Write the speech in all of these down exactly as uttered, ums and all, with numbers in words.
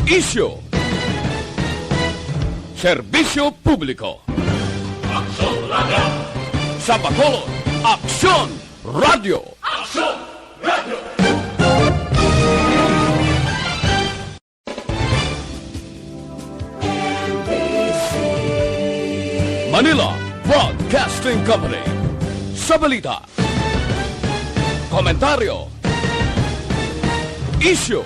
Isyu. Serbisyo publiko. Aksyon Radio. Sa Bacolod, Aksyon Radio. Aksyon Radio. Manila Broadcasting Company. Sa balita, komentaryo, isyu.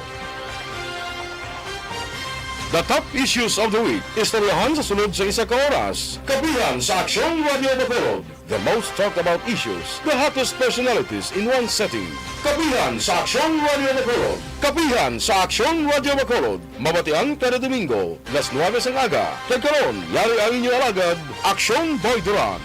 The top issues of the week, istoryahan sa sunod sa isa ka oras. Kapihan sa Aksyon Radio Bacolod. The most talked about issues, the hottest personalities in one setting. Kapihan sa Aksyon Radio Bacolod. Kapihan sa Aksyon Radio Bacolod. Mabatian kada Domingo, las nuebe sang aga. Kag karon, yari ang inyo alagad, Aksyon Boy Duran.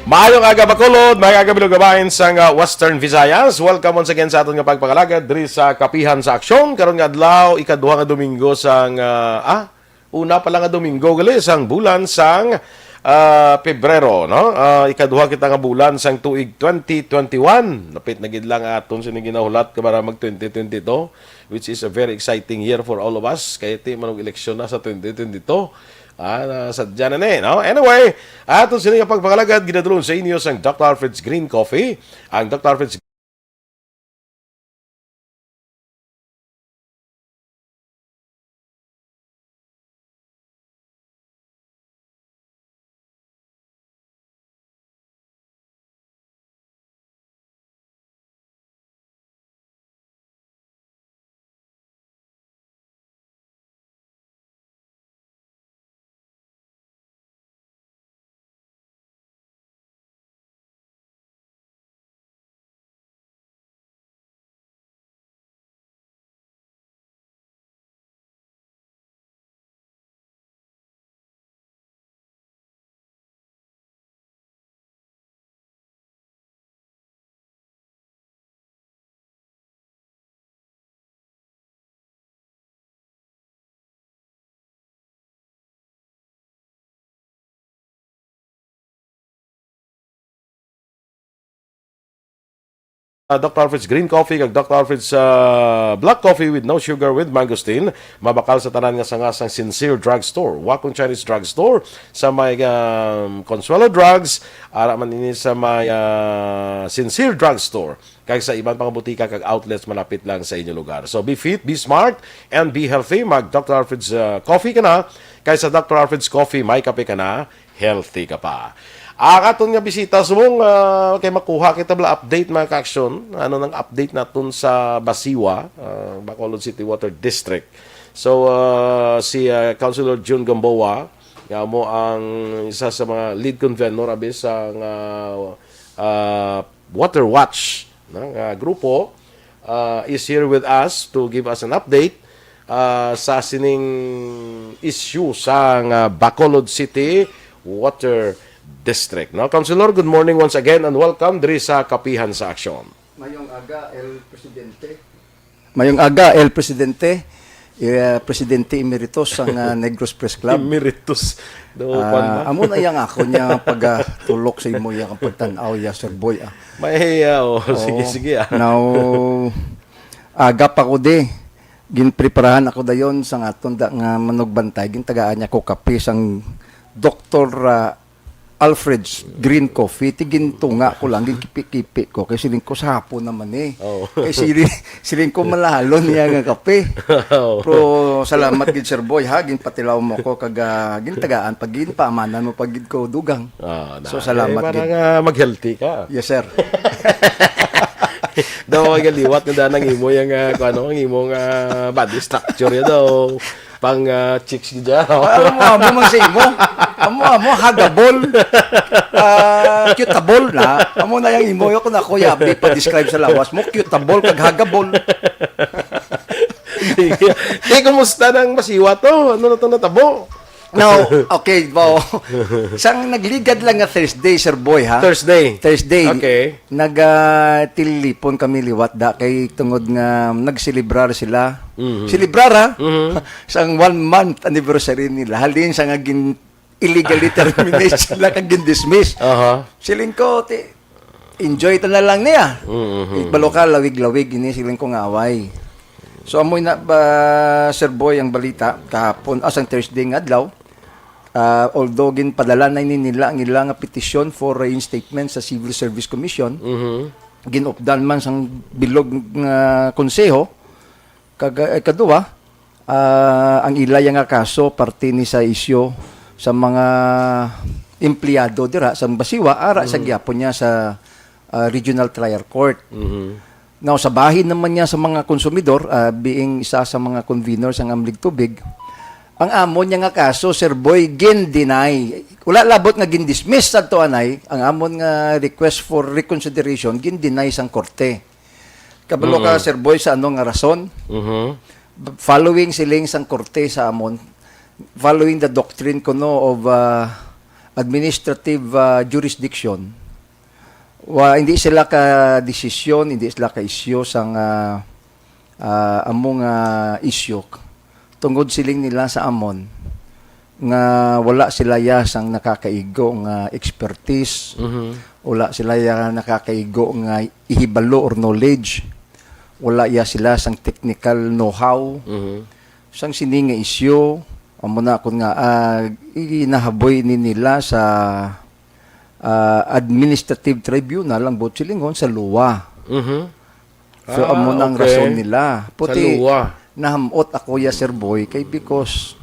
Maayong aga, Bacolod. Maayong aga, Bilog Babayin sang, ah, Western Visayas. Welcome once again sa aton nga pagpangalagad diri sa Kapihan sa Aksyon. Karon nga adlaw, ikaduha nga Domingo sang, ah, ah, una pa lang nga Domingo gali sang bulan sang, ah, Pebrero, no? Ah, ikaduha kita nga bulan sang tuig twenty twenty-one. Lapit na gid lang aton sini ginahulat ka para mag twenty twenty-two, which is a very exciting year for all of us. Kay ti manog eleksyon na sa twenty twenty-two. Ah, na, sadya na ni, no? Anyway, aton sini nga pagpangalagad ginadulong sa inyo sang Doctor Alfred's Green Coffee. Ang Doctor Alfred's Ah, Doctor Alfred's Green Coffee kag Doctor Alfred's, ah, Black Coffee with no sugar with mangosteen. Mabakal sa tanan nga sanga sang Sincere Drugstore, Wakon Chinese Drugstore, sa may, um, Consuelo Drugs, ara man ini sa may, ah, Sincere Drugstore, kag sa iban pang butika kag outlets malapit lang sa inyo lugar. So, be fit, be smart, and be healthy. Mag Doctor Alfred's, ah, Coffee ka na, kay sa Doctor Alfred's Coffee, may kape ka na, healthy ka pa. Ang aton nga bisita subong, ah, kay makuha kita bala update, mga ka-aksyon. Ano nang update naton sa Basiwa, ah, Bacolod City Water District. So, ah, si, ah, Councilor Jun Gamboa, nga mo ang isa sa mga lead convenor abi sa nga, ah, Water Watch, no, nga grupo, ah, is here with us to give us an update, ah, sa sining issue sa nga Bacolod City Water District, no? Councilor, good morning once again and welcome diri sa Kapihan sa Aksyon. Mayong aga, El Presidente. Mayong aga, El Presidente. Eh, Presidente Emeritus sang, ah, Negros Press Club. Emeritus. Do, Ah, kwan ba? Amo na yang ako niya pagtulok sa imo yang pagtan-aw ya, Sir Boy, ah. May, ah, oh, sige, Oo. sige, ah. Now, aga pa ko di. Ginpreparahan ako dayon sang aton da nga manugbantay. Gintagaan niya ko kape sang Doktor, ah, Alfred's Green Coffee. Ti gintunga ko lang, ginkipi-kipi ko. Kay siling ko sa hapon naman eh. Oo. Kay siling, siling ko malalon niya nga kape. Oo. Pero salamat gid, Sir Boy, ha. Ginpatilaw mo ko kag, ah, gintagaan pag ginpaamanan mo pag gid ko dugang. Ah, So, na, salamat eh, para gid. nga mag-healthy ka. Yes, sir. Daw, ay galiwat nga daan ang imo yang, ah, kung ano, ang imo nga body structure ya daw. Pang, ah, chicks gid ya. Amo, amo man sa imo. Amo, amo, huggable. Ah, cuteable na. Amo na yang imo. Yung kung ako, yabi pa describe sa lawas mo, cuteable kag huggable. Sige. Di, kumusta nang Basiwa to? Ano na to natabo? No, okay, bo. Sang nagligad lang nga Thursday, Sir Boy, ha? Thursday. Thursday. Okay. Nag, ah, tilipon kami liwat da kay tungod nga nagselebrar sila. Mhm. Selebrar, ha? Mhm. Sang one month anniversary nila. Halin sa nga gin illegally terminate sila kag gin-dismiss. Aha. Siling ko, ti, enjoy ta na lang niya. Mhm. Balo ka, lawig-lawig ini, siling ko nga away. So, amoy na ba, Sir Boy, ang balita kahapon, ah, sang Thursday nga adlaw? Ah, although ginpadala na ini nila ang ila nga petisyon for reinstatement sa Civil Service Commission, Mhm. ginupdan man sang bilog nga konseho, kag, eh, kadua, ah, ang ila ya nga kaso parte ni sa isyu sa mga empleyado dira sa Basiwa, ara sa Mhm. gihapon niya sa, ah, Regional Trial Court. Mhm. Now, sa bahin naman niya sa mga konsumidor, ah, being isa sa mga conveners ang Amlig Tubig, ang amon niya nga kaso, Sir Boy, gin-deny. Wala labot nga gin-dismiss sa to anay ang amon nga request for reconsideration, gin-deny sang korte. Kabalo ka, Mm. Sir Boy, sa ano nga rason? Mhm. Following siling sang korte sa amon, following the doctrine kuno of, ah, administrative, ah, jurisdiction, wa, hindi sila ka desisyon, hindi sila ka isyu sang, ah, ah, amo nga isyu. Tungod siling nila sa amon nga wala sila ya sang nakakaigo nga expertise, Mhm. wala sila ya nakakaigo nga ihibalo or knowledge, wala ya sila sang technical know-how. Mhm. Sang sini nga isyu, amo na kun nga, ah, ginahaboy ni nila sa, ah, administrative tribunal ang buot silingon sa luwa. Mhm. So, Ah, amo na ang okay. rason nila. Puti, Sa luwa. nahamot ako ya, Sir Boy, kay because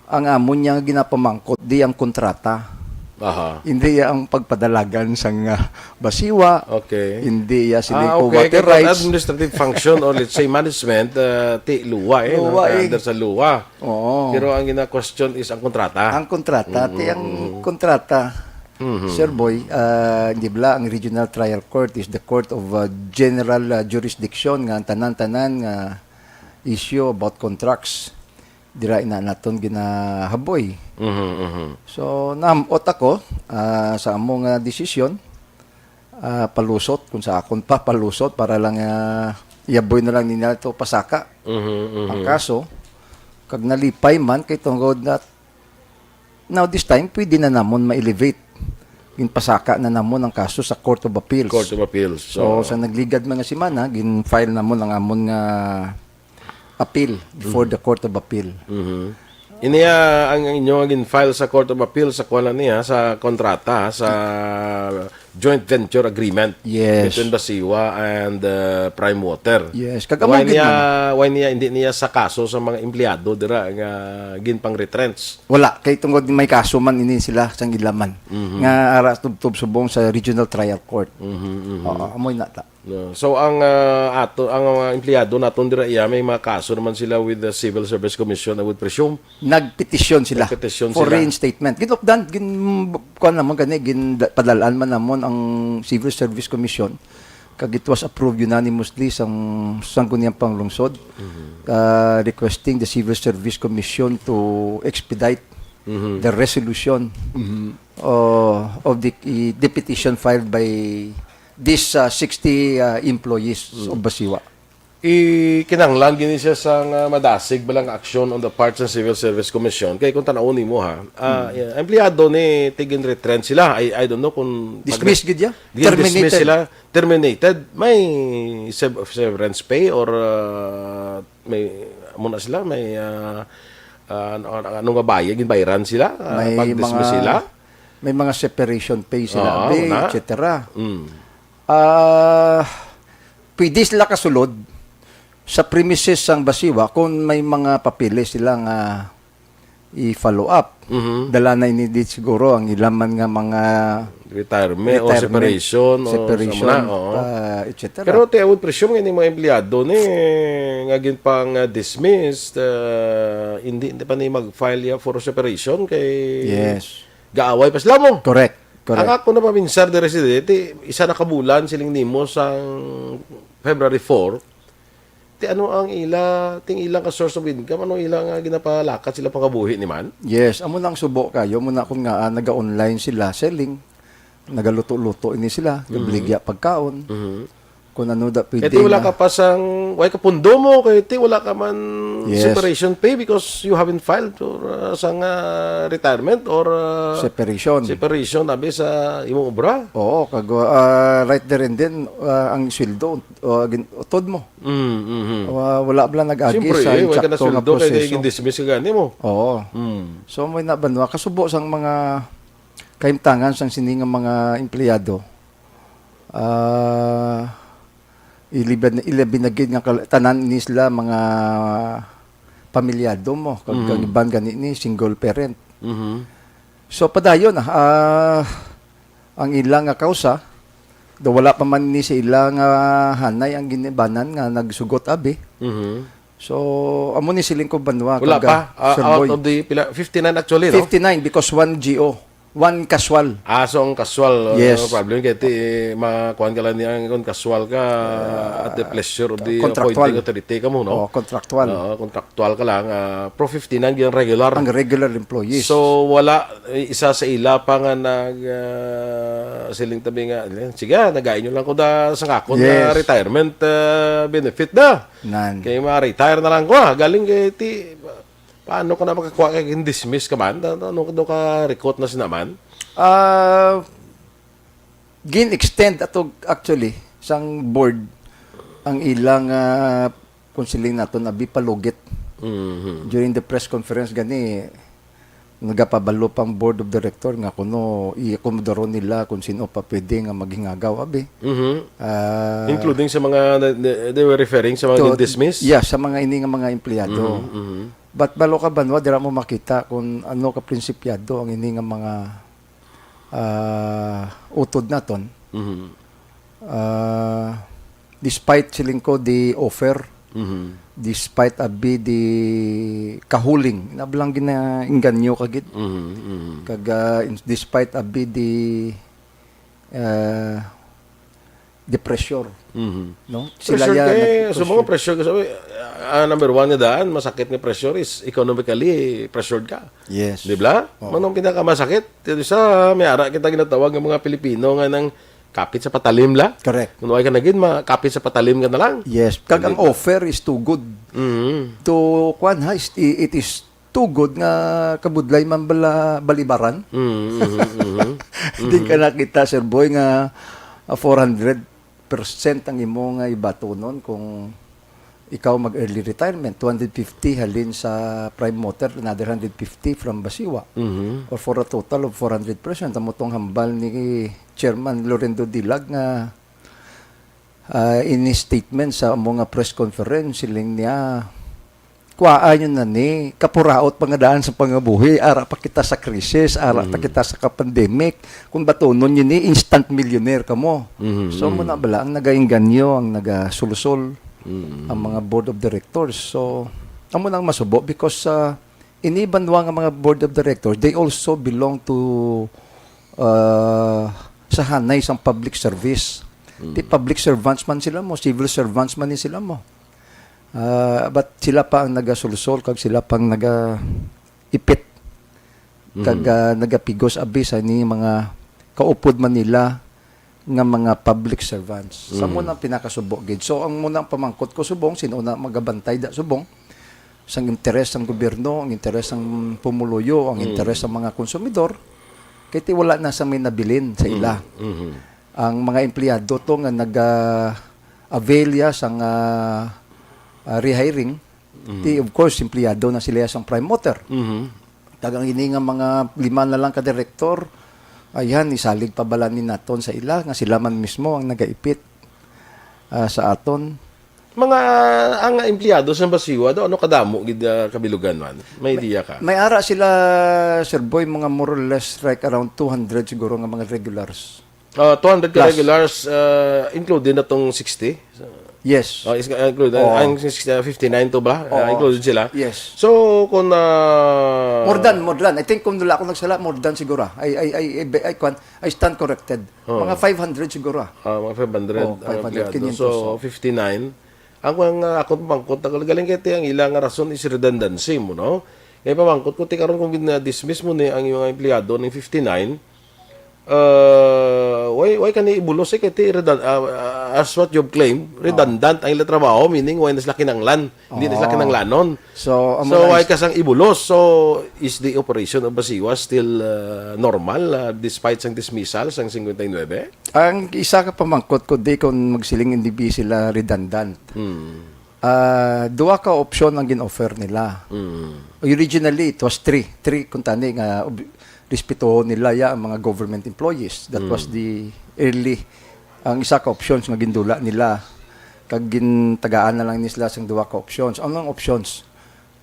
ang amon niya nga ginapamangkot di ang kontrata. Aha. Hindi ya ang pagpadalagan sang, ah, Basiwa. Okay. Hindi ya sila Ah, ko okay. water Kay rights. Administrative function or, let's say, management, ah, ti luwa, eh, no? Luwa, Kaya eh. under sa luwa. Oo. Pero ang gina-question is ang kontrata. Ang kontrata, ti ang Mm-mm. kontrata, Mhm. Sir Boy, ah, di ba, ang Regional Trial Court is the court of, ah, general, ah, jurisdiction nga ang tanan-tanan nga issue about contracts dira ina naton ginahaboy. Mhm, mhm. So, naamot ako, ah, sa amo nga desisyon, ah, palusot, kung sa akon pa, palusot para lang, ah, ihaboy na lang nila to pasaka Mhm, mhm. ang kaso. Kag nalipay man kay tungod na now this time, pwede na namon ma-elevate. Ginpasaka na namon ang kaso sa Court of Appeals. Court of Appeals. So, So, sa nagligad mga semana, gin-file namon ang amon nga appeal before Mhm. the Court of Appeal. Mhm. Ini, ah, ang, ang inyo nga gin-file sa Court of Appeal sa kuwan na niya, sa kontrata, sa joint venture agreement Yes. between Basiwa and, uh, Prime Water. Yes. Kag Why amo gid niya, man. why niya, hindi niya sa kaso sa mga empleyado dira nga ginpang-retrench? Wala. Kay tungod may kaso man ini sila sang ilaman. Mhm. Nga ara tubtob subong sa Regional Trial Court. Mhm, mhm. Oo, amoy na ta. No. So, ang, ah, ato, ang mga empleyado naton dira iya, may mga kaso naman sila with the Civil Service Commission, I would presume. Nagpetisyon sila Nagpetisyon for sila. reinstatement. Ginupdan, gin-, kuwan naman gani, gin-, padalaan man namon ang Civil Service Commission. Kag it was approved unanimously sang Sangguniang Panglungsod, Mhm. ah, requesting the Civil Service Commission to expedite Mhm. the resolution Mhm. uh, of the, the petition filed by these, uh, sixty, uh, employees Mm. of Basiwa. I-, kinahanglan gini siya sang, uh, madasig bala nga aksyon on the part sa Civil Service Commission. Kay kung tan-awon nimo, ha, ah, Mm. yeah, empleyado ni, ti gin-retrench sila. I, I don't know kung Dismiss gid ya? Gin-dismiss Terminated. sila. Terminated. May sev-, severance pay or, uh, may, amo na sila, may, uh, uh, ano, ano, ano nga bayad, ginbayaran sila, uh, May pag-dismiss mga sila. May mga separation pay sila, Oo, abi, na. et cetera. Mm. Ah, pwede sila kasulod sa premises sang Basiwa kung may mga papeles sila nga i-follow up. Mhm. Dala na ini di siguro ang ilaman nga mga Retirement o retirement, separation o separation, sa muna, oo. ah, et cetera. Pero ti, I would presume nga ini mga empleyado ni nga ginpang, ah, dismissed, ah, hindi, hindi pa ni mag-file ya for separation kay Yes. gaaway pa sila mo. Correct. Correct. Ang ako na paminsar diri si Dede, isa na ka bulan siling nimo sang February four. Ti ano ang ila, ting ilang ka source of income, ano ila nga ginapalakat sila pangabuhi ni man? Yes, amo na ang subo kayo, amo na kung nga, ah, naga-online sila selling, nagaluto-luto ini sila, Mhm. nagbaligya pagkaon. Mhm. kung ano da pwede. Kay ti wala na ka pa sang, way ka pundo mo, kay ti wala ka man Yes. separation pay because you haven't filed for, uh, sang, uh, retirement or, uh, Separation. separation, abi sa imong obra. Oo, kag, uh, right there and then, uh, ang sweldo, uh, gin-, utod mo. Mm, mhm. Wa-, wala bala nag-agi Siyempre, sa eh, way ka na eksakto nga sweldo, kay, kay proseso. Gin-dismiss ka gani mo. Oo. Mm. So, may na banwa, kasubo sang mga kahimtangan sang sini nga mga empleyado. Ah, ilabi na, ilabi na gid nga kal-, tanan ni sila mga pamilyado mo, kag Mhm. ang iban gani ni single parent. Mhm. So, padayon na, ah, ang ila nga kausa, do wala pa man ni sa ila nga hanay ang ginibanan nga nagsugot abi. Mhm. So, amo ni siling ko banwa Wala kag, pa. Ah, Sir out Boy. Of the pila, fifty-nine actually, no? Fifty-nine because one G O, one casual. Ah, so ang casual, uh, Yes. no problem. Kaya ti, makuhan ka lang niya, kung casual ka, at the pleasure of the contractual. Appointing authority ka mo, no? Oh, contractual. Oo, contractual ka lang. Ah, pro fifty-nine yung regular. Ang regular employees. So, wala, eh, isa sa ila pa nga nag, ah, siling tabi nga, sige, nagain nyo lang ko da sa ngakon nga Yes. retirement, ah, benefit na. Nan. Kay ma-retire na lang ko, ah. Galing kay ti, paano ka na makakuha kay gin-dismiss ka man? Ano, ano daw ka recruit na sinaman? Ah, gin-extend ato actually sang board ang ilang, ah, kung siling nato na bipalugit. Mhm. During the press conference gani, nagapabalo pang board of director nga kuno i-akomodaron nila kung sino pa pwede nga maghingagaw, abi. Mhm. Ah, Including sa mga na, na, they were referring sa mga to, dismiss? Yeah, sa mga ini nga mga empleyado. Mhm, mhm. But balo ka banwa, dira mo makita kung ano ka prinsipyado ang ini nga mga, ah, utod naton. Mhm. Ah, despite siling ko the offer, Mhm. despite abi the kahuling, nablang ginaingganyo ka gid. Mhm, mhm. Kag, ah, in, despite abi the, ah, the pressure, Mhm. no? Sila Pressure ya kay, nag-pressure. So, mga pressure ka sabi, ah, number one nga daan, masakit nga pressure is economically pressured ka. Yes. Di ba? Oo. Manong pinakamasakit, dito sa may ara kita ginatawag ng mga Pilipino nga nang kapit sa patalim la. Correct. Kung wala ka na gid, makapit sa patalim ka na lang. Yes. Kag ang Hindi. offer is too good. Mhm. To, kwan ha, is, it is too good nga kabudlay man bala, balibaran. Mhm, mhm, mhm. Di ka Mhm. nakita, Sir Boy, nga, ah, four hundred percent ang imo nga ibatunon kung ikaw mag-early retirement, two hundred fifty halin sa Prime Motor, another hundred fifty from Basiwa, Mhm. or for a total of four hundred percent. Amo tong hambal ni Chairman Lorendo Dilag nga, ah, ini statement sa amo nga press conference, siling niya, "Kuwaan nyo na ni, kapuraot pa nga daan sa pangabuhi, ara pa kita sa krisis, ara pa Mhm. kita sa ka-pandemic. Kung batunon nyo ni, instant millionaire kamo." Mhm, So, mhm. muna bala ang nagaingganyo, ang nagasulusol, Mhm. ang mga board of directors. So, amo nang masubo because, ah, ini banwa nga mga board of directors, they also belong to, ah, sa hanay sang public service. Mhm. Ti public servants man sila mo, civil servants man ni sila mo. Ah, but sila pa ang nagasulsol kag sila pang nagaipit kag, Mhm. ah, nagapigos abi sa ni mga kaupod man nila nga mga public servants. Sa Mhm. mo nang pinakasubo gid. So, ang muna ang pamangkot ko subong, sino na magabantay da subong, sang interes sang gobyerno, ang interes sang pumuluyo, ang Mm. interes sang mga konsumidor, kay ti wala na sa may nabilin sa ila. Mhm. Mhm. Ang mga empleyado to nga naga-avail ya sang, ah, ah, rehiring, Mhm. ti, of course, empleyado na sila sang Prime Motor. Mhm. Kag ang ini nga mga lima na lang ka direktor, ayan, isalig pa bala ni naton sa ila nga sila man mismo ang nagaipit, ah, sa aton. Mga, ang empleyado sa Basiwa daw, ano kadamo gid, ah, kabilugan man? May idea ka? May ara sila, Sir Boy, mga more or less, like, around two hundred siguro nga mga regulars. Ah, two hundred ka Plus. regulars, ah, included na tong sixty? Yes. Ah, is, ah, included, Oo. ang sixty, ah, fifty-nine to ba? Ah, Oo. included sila? Yes. So, kung, ah, More than, more than. I think kung wala ako nagsala, more than siguro. I, I, I, I, I, kwan, I stand corrected. Oo. Mga five hundred siguro. Ah, mga five hundred Oo, ang five hundred, empleyado. quinientos, So, oo. fifty-nine. Ang, ang, ah, akong pangkot, ang galing kay ang ilang rason is redundancy mo, no? Kaya pamangkot ko, ti karon kung gina-dismiss mo ni ang iyong empleyado ning fifty-nine, ah, Why, why ka ni ibulos eh? Kay ti redan-, ah, ah, as what you've claimed, redundant ang ila trabaho, meaning why na sila kinanglan? Hindi na sila Oh. kinanglanon. So, amo So, na why is- ka sang ibulos? So, is the operation of Basiwa still uh, normal uh, despite sang dismissal sang fifty-nine? Ang isa ka pamangkot ko di kung magsiling hindi bi sila redundant. Hmm. Ah, duha ka option ang gin-offer nila. Hmm. Originally, it was three. Three kung tani nga ob- respetuhon nila ya ang mga government employees. That was the early, ang isa ka options nga gindula nila. Kag gintagaan na lang ni sila sang duha ka options. Anong options?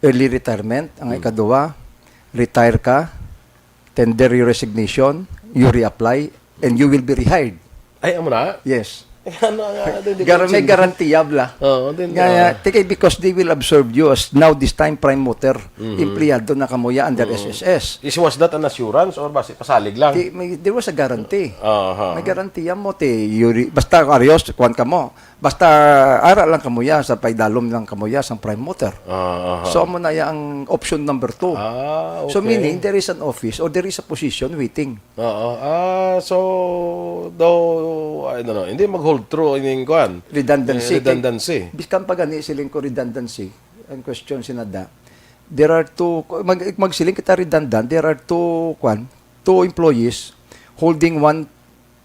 Early retirement, ang ikaduha, retire ka, tender your resignation, you reapply, and you will be rehired. Ay, amo na? Yes. Ano nga? Hindi Gar- may ko garantiya bla. Oo, din. Nga, ah, ti- kay because they will absorb you as now this time Prime Motor, empleyado na kamo ya under S S S. Is was that an assurance or basi pasalig lang? Ti- may- there was a guarantee. Aha. May garantiya mo ti yuri, basta arios kuan kamo. Basta ara lang kamo ya sa paidalom lang kamo ya sang Prime Motor. Ah, aha. So amo na ya ang option number two. Ah, okay. So meaning there is an office or there is a position waiting. Oo. Ah, so though I don't know, hindi mag-hold true ining kuan. Redundancy. Eh, redundancy. Bisan pa gani siling ko redundancy, ang question sinada. There are two mag, magsiling kita redundant, there are two kwan, two employees holding one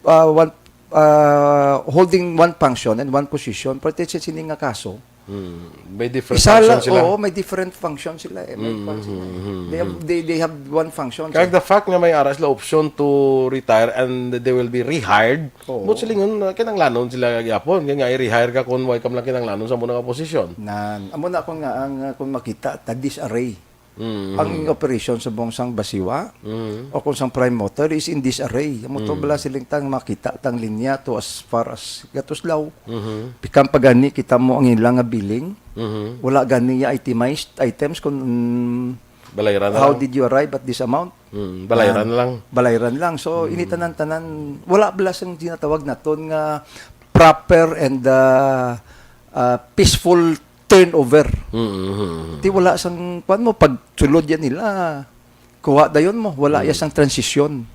uh, one uh, holding one function and one position, pero ti- sini nga kaso, Hmm. May different isa function lang, sila. Oo, may different function sila eh. May kwan sila eh. They have they, they have one function. Kaya sila. The fact nga may ara sila option to retire and they will be rehired, Oo. mo silingon, uh, kinanglanon sila gyapon. Kaya nga, i-rehire ka kung why ka man lang kinanglanon sa muna nga posisyon. Nan, amo na kung nga ang uh, kung makita ta disarray. Mm. Ang operation sa bong sang Basiwa Mm. o kung sang Prime Motor is in disarray. Amo to bala siling tang makita tang linya to as far as Gatuslaw. Mhm. Pikam pa gani kita mo ang ilang nga billing. Mhm. Wala gani ya itemized items kung mm, Balayran na how lang. Did you arrive at this amount? Mm, balayran Ah, na lang. Balayran lang. So, ini tanan-tanan, wala bala sang ginatawag naton nga proper and uh, uh, peaceful turnover. Mm, mhm, mhm. Ti wala sang, kuan mo, pagsulod yan nila, kuha dayon mo, wala ya sang transition.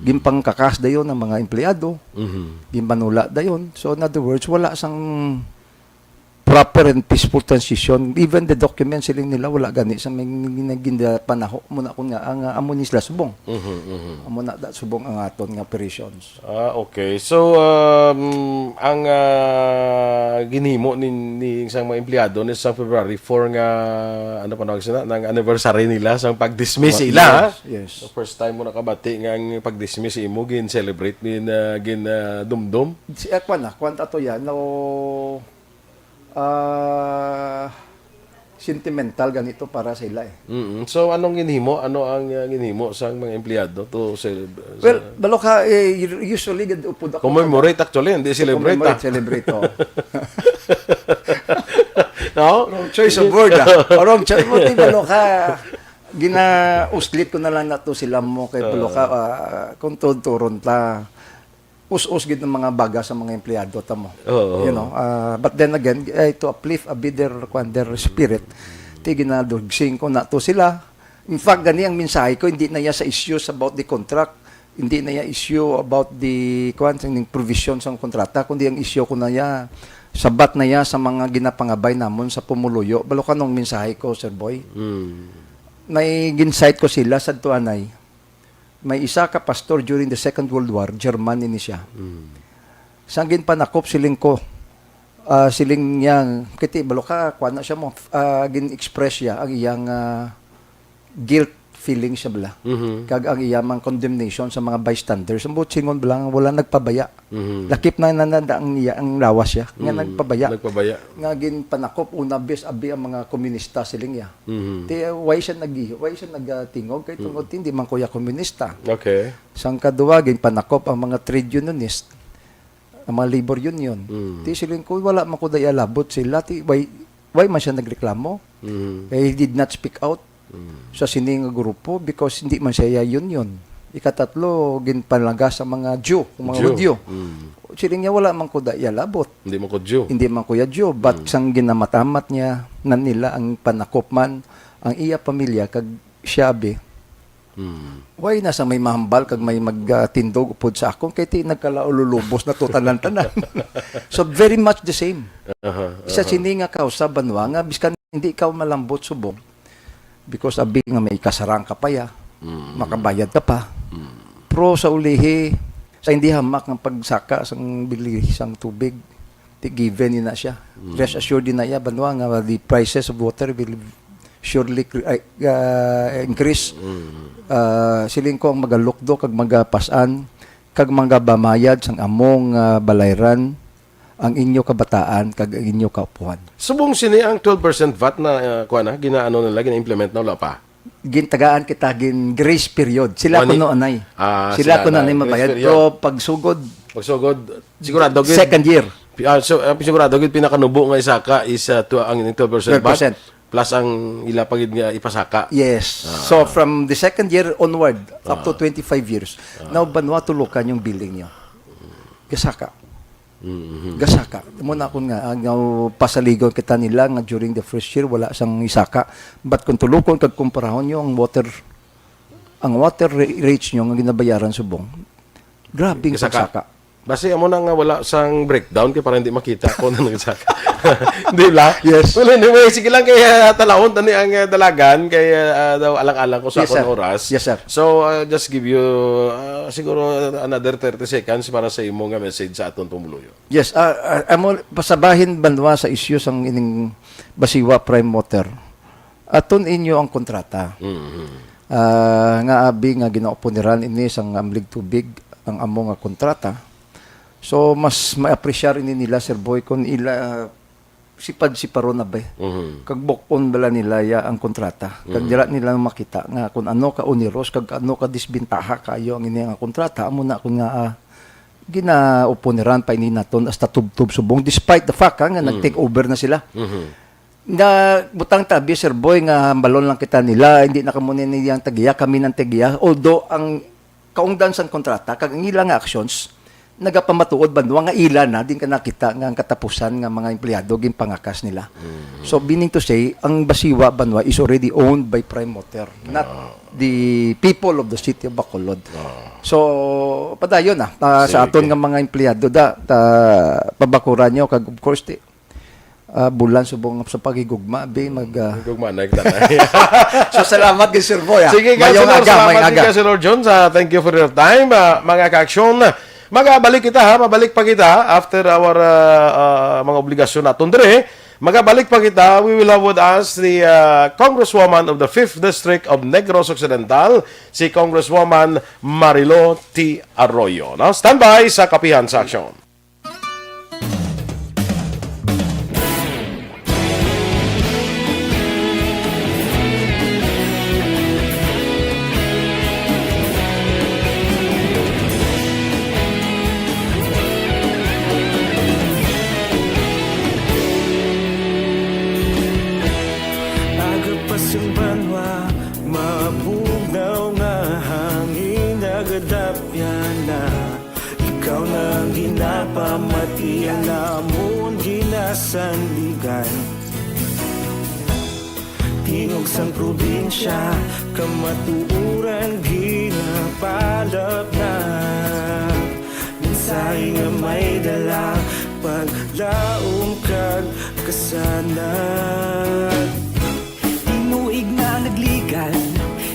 Ginpangkakas dayon ang mga empleyado, Mhm. ginpanula dayon. So, in other words, wala sang proper and peaceful transition. Even the documents, siling nila, wala gani sa may panaho mo na kung nga, ang uh, amo ni sila subong. Mhm, mhm. Amo na da, subong ang aton nga operations. Ah, okay. So, um, ang ah, ginhimo ni, ni isang mga empleyado ni sa February four nga, ano pa nawag sila, nang anniversary nila sa pag-dismiss Yes, ila, ha? yes. So, first time mo nakabati nga ang pag-dismiss imo gin-celebrate, gin, ah, gin ah, dumdum. Si, eh, kwan na, kwan ato yan, no, ah, sentimental ganito para sa ila eh. Mm. So, anong ginhimo? Ano ang ah, ginhimo sa mga empleyado to celeb- sa- Well, balo ka, eh, usually, gad- upod ako. Commemorate actually, hindi celebrate. Commemorate, ah. celebrate, oh. No? Wrong choice of word, ah. O, wrong choice. Buti balo ka, ginauslit ko na lang na to sila mo kay balo ka, ah, kung turon ta. Us-us gid ang mga baga sa mga empleyado ta mo. Oo. You know, ah, but then again, eh, to uplift a bit their, kwan, their spirit, ti ginadugsing ko na to sila. In fact, gani ang mensahe ko, hindi na iya sa issues about the contract, hindi na iya issue about the, kwan, sa ning provision sa kontrata, kundi ang issue ko na iya, sabat na iya sa mga ginapangabay namon sa pumuluyo. Balo ka nung mensahe ko, Sir Boy. Mm. May gin-cite ko sila sa tuanay. May isa ka pastor during the Second World War, German ini siya. Mm. Sang ginpanakop siling ko, ah, siling niya, kiti balo ka, kuha na siya mo, ah, gin-express siya ang iyang ah, guilt feeling siya bala. Mhm. Kag ang iya mang condemnation sa mga bystanders. Ang buot singon bala nga wala nagpabaya. Mhm. Lakip na nananda ang iya ang lawas siya nga Mm, nagpabaya. nagpabaya. Nga ginpanakop una bis abi ang mga komunista siling iya. Mhm. Ti why siya nag why siya nagatingog kay tungod ti hindi man kuya komunista. Okay. Sang kaduwa ginpanakop ang mga trade unionist, ang mga labor union. Mm. Ti siling ko wala man ko daya labot sila ti why why man siya nagreklamo? Mhm. Kay he did not speak out Mm. sa sini nga grupo because hindi man siya union. Ikatatlo, ginpalaga sa mga Jew, mga Jew. Hudyo. Mm. Siling niya, wala man ko daya labot. Hindi mo ko Jew. Hindi man ko ya Jew, but sang ginamatamat niya na nila ang panakop man, ang iya pamilya, kag siya abi, Hmm. Why na sa may mahambal kag may magtindog upod sa akon? Kay ti nagkalaululubos na to tanan-tanan. So, very much the same. Aha, Isa aha. sini nga kausa, banwa, nga biskan hindi ka malambot subong. Because abi nga may kasarang ka pa ya, Mm. makabayad ka pa. Mm. Pero sa ulihi, sa hindi hamak nga pagsaka sang bili sang tubig, di given ni na siya. Mm. Rest assured din na iya, banwa, nga the prices of water will surely cre-, ay, ah, increase. Mm. Ah, siling ko ang magalukdo kag magapas-an kag magabamayad sang among, ah, balayran ang inyo kabataan kag ang inyo kaupuhan. Subong sini ang twelve percent vat na, ah, kuwan na, ginaano nila, gina-implement na, wala pa? Gintagaan kita gin grace period. Sila Wani? kuno anay. Ah, Sila sila kuno na. anay Grace mabayad. period. Pero pagsugod, Pagsugod, sigurado gid. second year. Pi-, ah, so, ah, sigurado gid pinakanubo nga isaka is, ah, tw-, ang twelve percent vat, Twelve percent. plus ang ila pa gid nga ipasaka. Yes. Ah. So, from the second year onward, up to Ah. twenty-five years, Ah. now, banwa tulukan yung billing nyo. Gasaka. Mm-hmm. Gasaka. Mo na akon nga, ah, nga pasaligon kita nila nga during the first year, wala sang isaka. But kung tulukon kag kumparahon nyo ang water, ang water ra-, rates nyo nga ginabayaran subong, grabing Gasaka. pagsaka. Basi amo na nga wala sang breakdown kay para hindi makita kung ano nagsaka. Di ba? Yes. Well, anyway, sige lang kay, ah, talahon tani ang, ah, dalagan kay, ah, daw alang-alang ko sa Yes, akong sir. oras. Yes, sir. So, ah, just give you, ah, siguro another thirty seconds para sa imo nga message sa aton pumuluyo. Yes, ah, ah, amo, pasabahin banwa sa isyu sang ining Basiwa Prime Water. Aton inyo ang kontrata. Mhm. Ah, nga abi nga ginaoponiran ini sang Amlig Tubig ang amo nga kontrata. So, mas ma-appreciate ini nila, Sir Boy, kung ila, ah, sipad-siparon na ba eh. Mhm. Kag bukon bala nila ya ang kontrata. Kag Mhm. dira nila makita nga kung ano ka oneros, kag ano ka disbentaha kayo ang ini nga kontrata. Amo na kung nga, ah, ginaoponiran pa ini naton hasta tubtob subong, despite the fact, ha, nga Mm. nag-take over na sila. Mhm. Nga butang tabi, Sir Boy, nga hambalon lang kita nila, hindi na kamo ni niyang tagiya, kami nang tagiya. Although ang kaungdan sang kontrata kag ang ila nga actions nagapamatuod banwa nga ila na din ka nakita nga ang katapusan nga mga empleyado ginpangakas nila. Mhm. So, meaning to say, ang Basiwa banwa is already owned by Prime Water, not Ah. the people of the city of Bacolod. Ah. So, padayon na, ah, sa Sige. aton nga mga empleyado da, ta, pabakuran nyo kag of course, ti, ah, bulan subong sa paghigugma, bi, mag, ah, Higugma na kita na. So, salamat kay Sir Boy, ah. Sige, Councilor, Mayong aga, salamat mayong din aga. kay Sir Lord Jones. Ah, thank you for your time. Ah, mga ka-aksyon, magabalik kita, ha? Mabalik pa kita after our, ah, ah, mga obligasyon naton dire. Magabalik pa kita. We will have with us the, ah, Congresswoman of the fifth District of Negros Occidental, si Congresswoman Marilo T. Arroyo. No? Standby sa Kapihan sa Aksyon. Aga pa sang banwa, mabugnaw nga hangin, nagadapyan na. Ikaw na ang ginapamati, ang amon ginasandigan. Tingog sang probinsya, kamatuoran ginapalapnat. Mensahe nga may dala, paglaom kag kasanag. Tinuig na nagligal,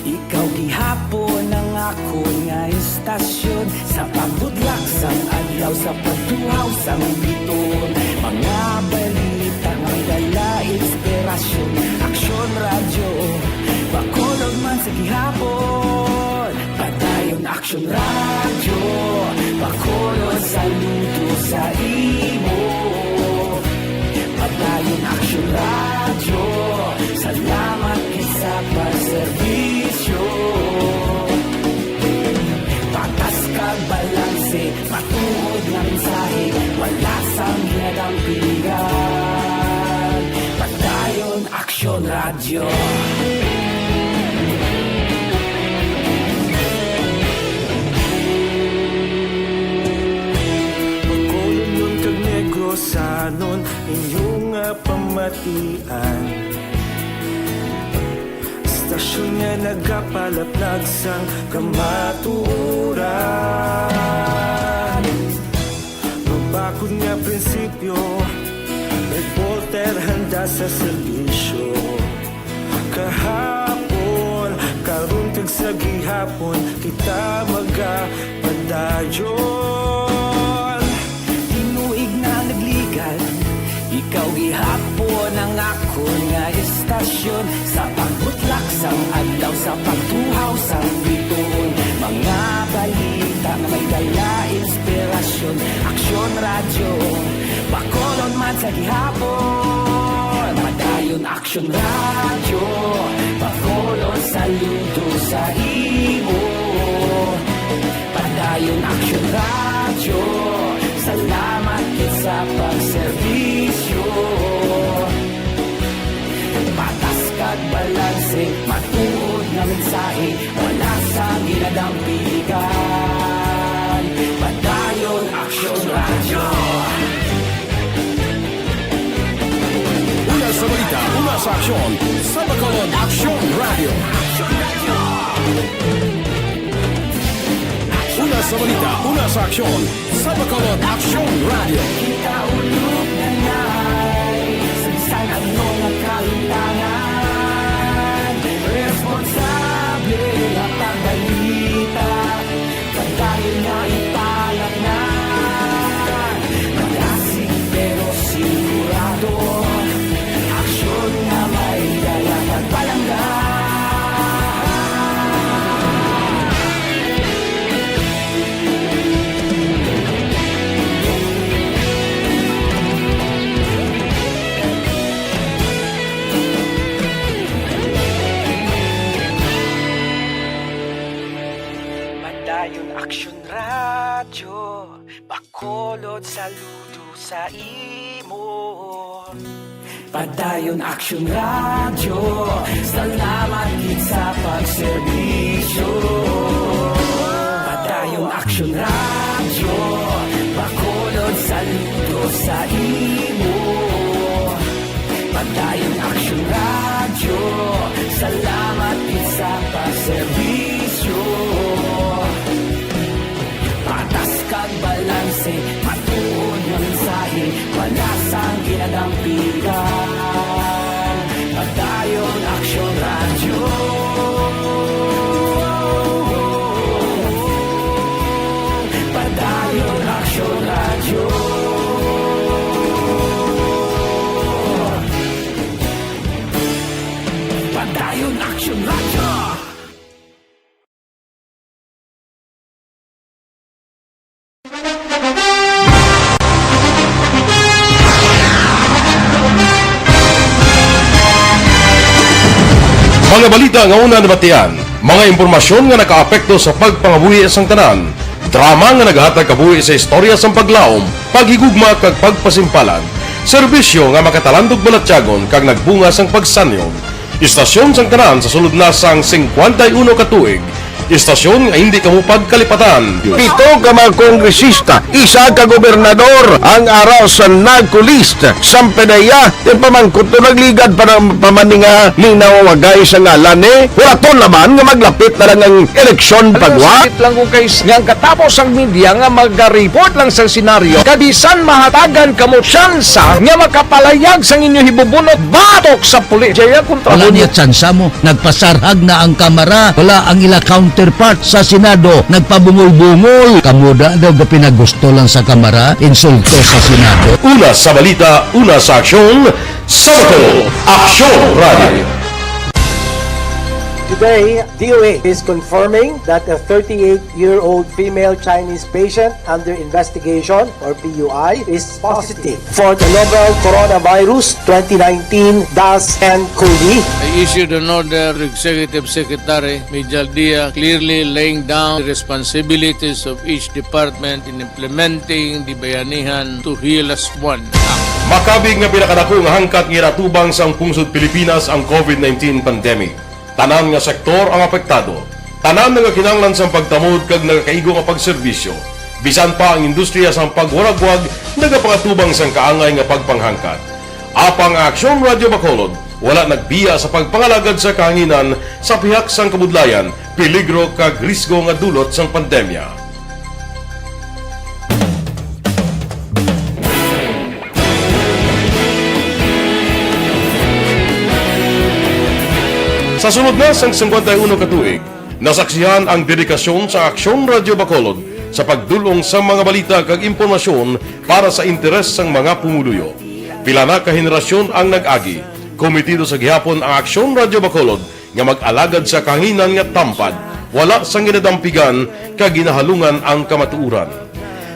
ikaw gihapon ang akon nga istasyon. Sa pagbudlak sang adlaw, sa pagtuhaw sang biton, mga balita may dala inspirasyon. Aksyon Radyo, Bacolod man sa gihapon. Padayon Aksyon Radyo, Bacolod, saludo sa imo. Padayon Aksyon Radyo, salamat gid sa pagserbisyo. Patas kag balanse, matuod nga mensahe, wala sang ginadampigan. Padayon Aksyon Radyo. Bacolodnon kag Negrosanon, inyo nga pamatian. Istasyon nga nagapalaplag sang kamatuoran. Mabakod nga prinsipyo, reporter handa sa serbisyo. Kahapon, karon, kag sa gihapon, kita magapadayon. Tinuig na nagligad, ikaw gihapon ang akon nga istasyon. Sa pagbutlak sang adlaw, sa pagtuhaw sang bituon, mga balita nga may dala inspirasyon. Aksyon Radyo, Bacolod man sa gihapon. Padayon Aksyon Radyo, Bacolod, saludo sa imo. Padayon Aksyon Radyo, salamat gid sa pagserbisyo. Patas kag balanse, matuod nga mensahe, wala sang ginadampigan. Padayon Aksyon Radyo. Una sa balita, una sa aksyon, sa Bacolod Aksyon Radyo. Una sa balita, una sa aksyon, sa Bacolod Aksyon Radyo. Kita ulog na nay, sa bisan ano nga kahimtangan, responsable nga pagbalita, padayon nga ipalatnan. Malasig pero sigurado, aksyon nga may dala kag palangga. Padayon Aksyon Radyo, Bacolod, saludo sa imo. Padayon Aksyon Radyo, salamat gid sa pagserbisyo. Padayon Aksyon Radyo, Bacolod, saludo sa imo. Padayon Aksyon Radyo, salamat gid sa pagserbisyo. Patas kag balanse, matuod nga mensahe, wala sang ginadampigan. Padayon Aksyon Radyo. Padayon Aksyon Radyo. Padayon Aksyon Radyo. Mga balita nga una nabatian, mga impormasyon nga nakaapekto sa pagpangabuhi sang tanan, drama nga nagahatag kabuhi sa istorya sang paglaom, paghigugma kag pagpasimpalan, serbisyo nga makatalandog balatyagon kag nagbunga sang pagsanyon. Istasyon sang tanan sa sulod na sang singkwenta y uno ka tuig. Istasyon nga hindi kamo pagkalipatan. Pito ka mga kongresista, isa ka gobernador ang ara sa NAGCO list. Sang P D E A, ti pamangkot to nagligad pa na, pa man ni nga ning nawawagay sa ngalan ni. Wala to laban nga maglapit na lang ang eleksyon pagwa. Sakit lang kung kay nga ang katapos ang media nga maga-report lang sa senaryo, kag bisan mahatagan kamo tsansa nga makapalayag sang inyo hibubunot batok sa pulis. Jaya kontra Wala mo. Niya tsansa mo. Nagpasarhag na ang Kamara. Wala ang ila counterpart sa Senado. Nagpabungol-bungol. Kamo da daw ga pinagusto lang sa Kamara. Insulto sa Senado. Una sa balita, una sa aksyon, sa Bacolod Aksyon Radio. Today, D O A is confirming that a thirty-eight-year-old female Chinese patient under investigation, or P U I, is positive for the novel coronavirus twenty nineteen dash N COVID. I issued an order to Executive Secretary Mijal Dia, clearly laying down the responsibilities of each department in implementing the Bayanihan to Heal Us One Act. Makabig nga pinakadako nga hangkat nga ginatubang sang pungsod Pilipinas ang COVID nineteen pandemic. Tanan nga sektor ang apektado. Tanan nagakinahanglan sang pagtamod kag nagakaigo nga pagserbisyo. Bisan pa ang industriya sang pagwaragwag nagapangatubang sang kaangay nga pagpanghangkat. Apang ang Aksyon Radio Bacolod Wala nagbiya sa pagpangalagad sa kahanginan sa pihak sang kabudlayan, peligro kag risgo nga dulot sang pandemya. Sa sulod na sang singkwenta y uno ka tuig, nasaksihan ang dedikasyon sa Aksyon Radyo Bacolod sa pagdul-ong sa mga balita kag impormasyon para sa interes sang mga pumuluyo. Pila na ka henerasyon ang nag-agi, komitido sa gihapon ang Aksyon Radyo Bacolod nga mag-alagad sa kahanginan nga tampad, wala sang ginadampigan kag ginahalungan ang kamatuoran.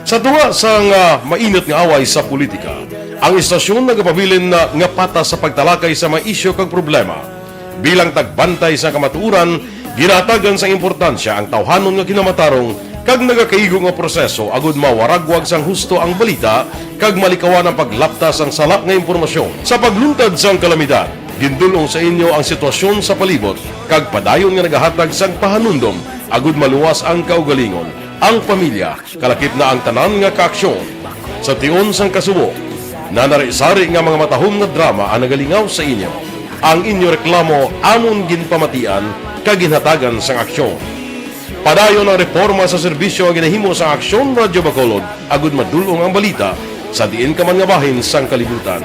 Sa tunga sang, ah, mainit nga away sa politika, ang istasyon nagapabilin na nga patas sa pagtalakay sa mga isyu kag problema. Bilang tagbantay sa kamatuoran, ginahatagan sang importansya ang tawhanon nga kinamatarong kag nagakaigo nga proseso agud mawaragwag sang husto ang balita kag malikawan ang paglapta sang sala nga impormasyon. Sa pagluntad sang kalamidad, gindul-ong sa inyo ang sitwasyon sa palibot kag padayon nga nagahatag sang pahanumdom agud maluwas ang kaugalingon, ang pamilya, kalakip na ang tanan nga kaaksyon. Sa tion sang kasubo, nanari-sari nga mga matahom nga drama ang nagalingaw sa inyo. Ang inyo reklamo amon ginpamatian kag ginhatagan sang aksyon. Padayon ang reporma sa serbisyo nga ginahimo sang Aksyon Radyo Bacolod agud madul-ong ang balita sa diin ka man nga bahin sang kalibutan.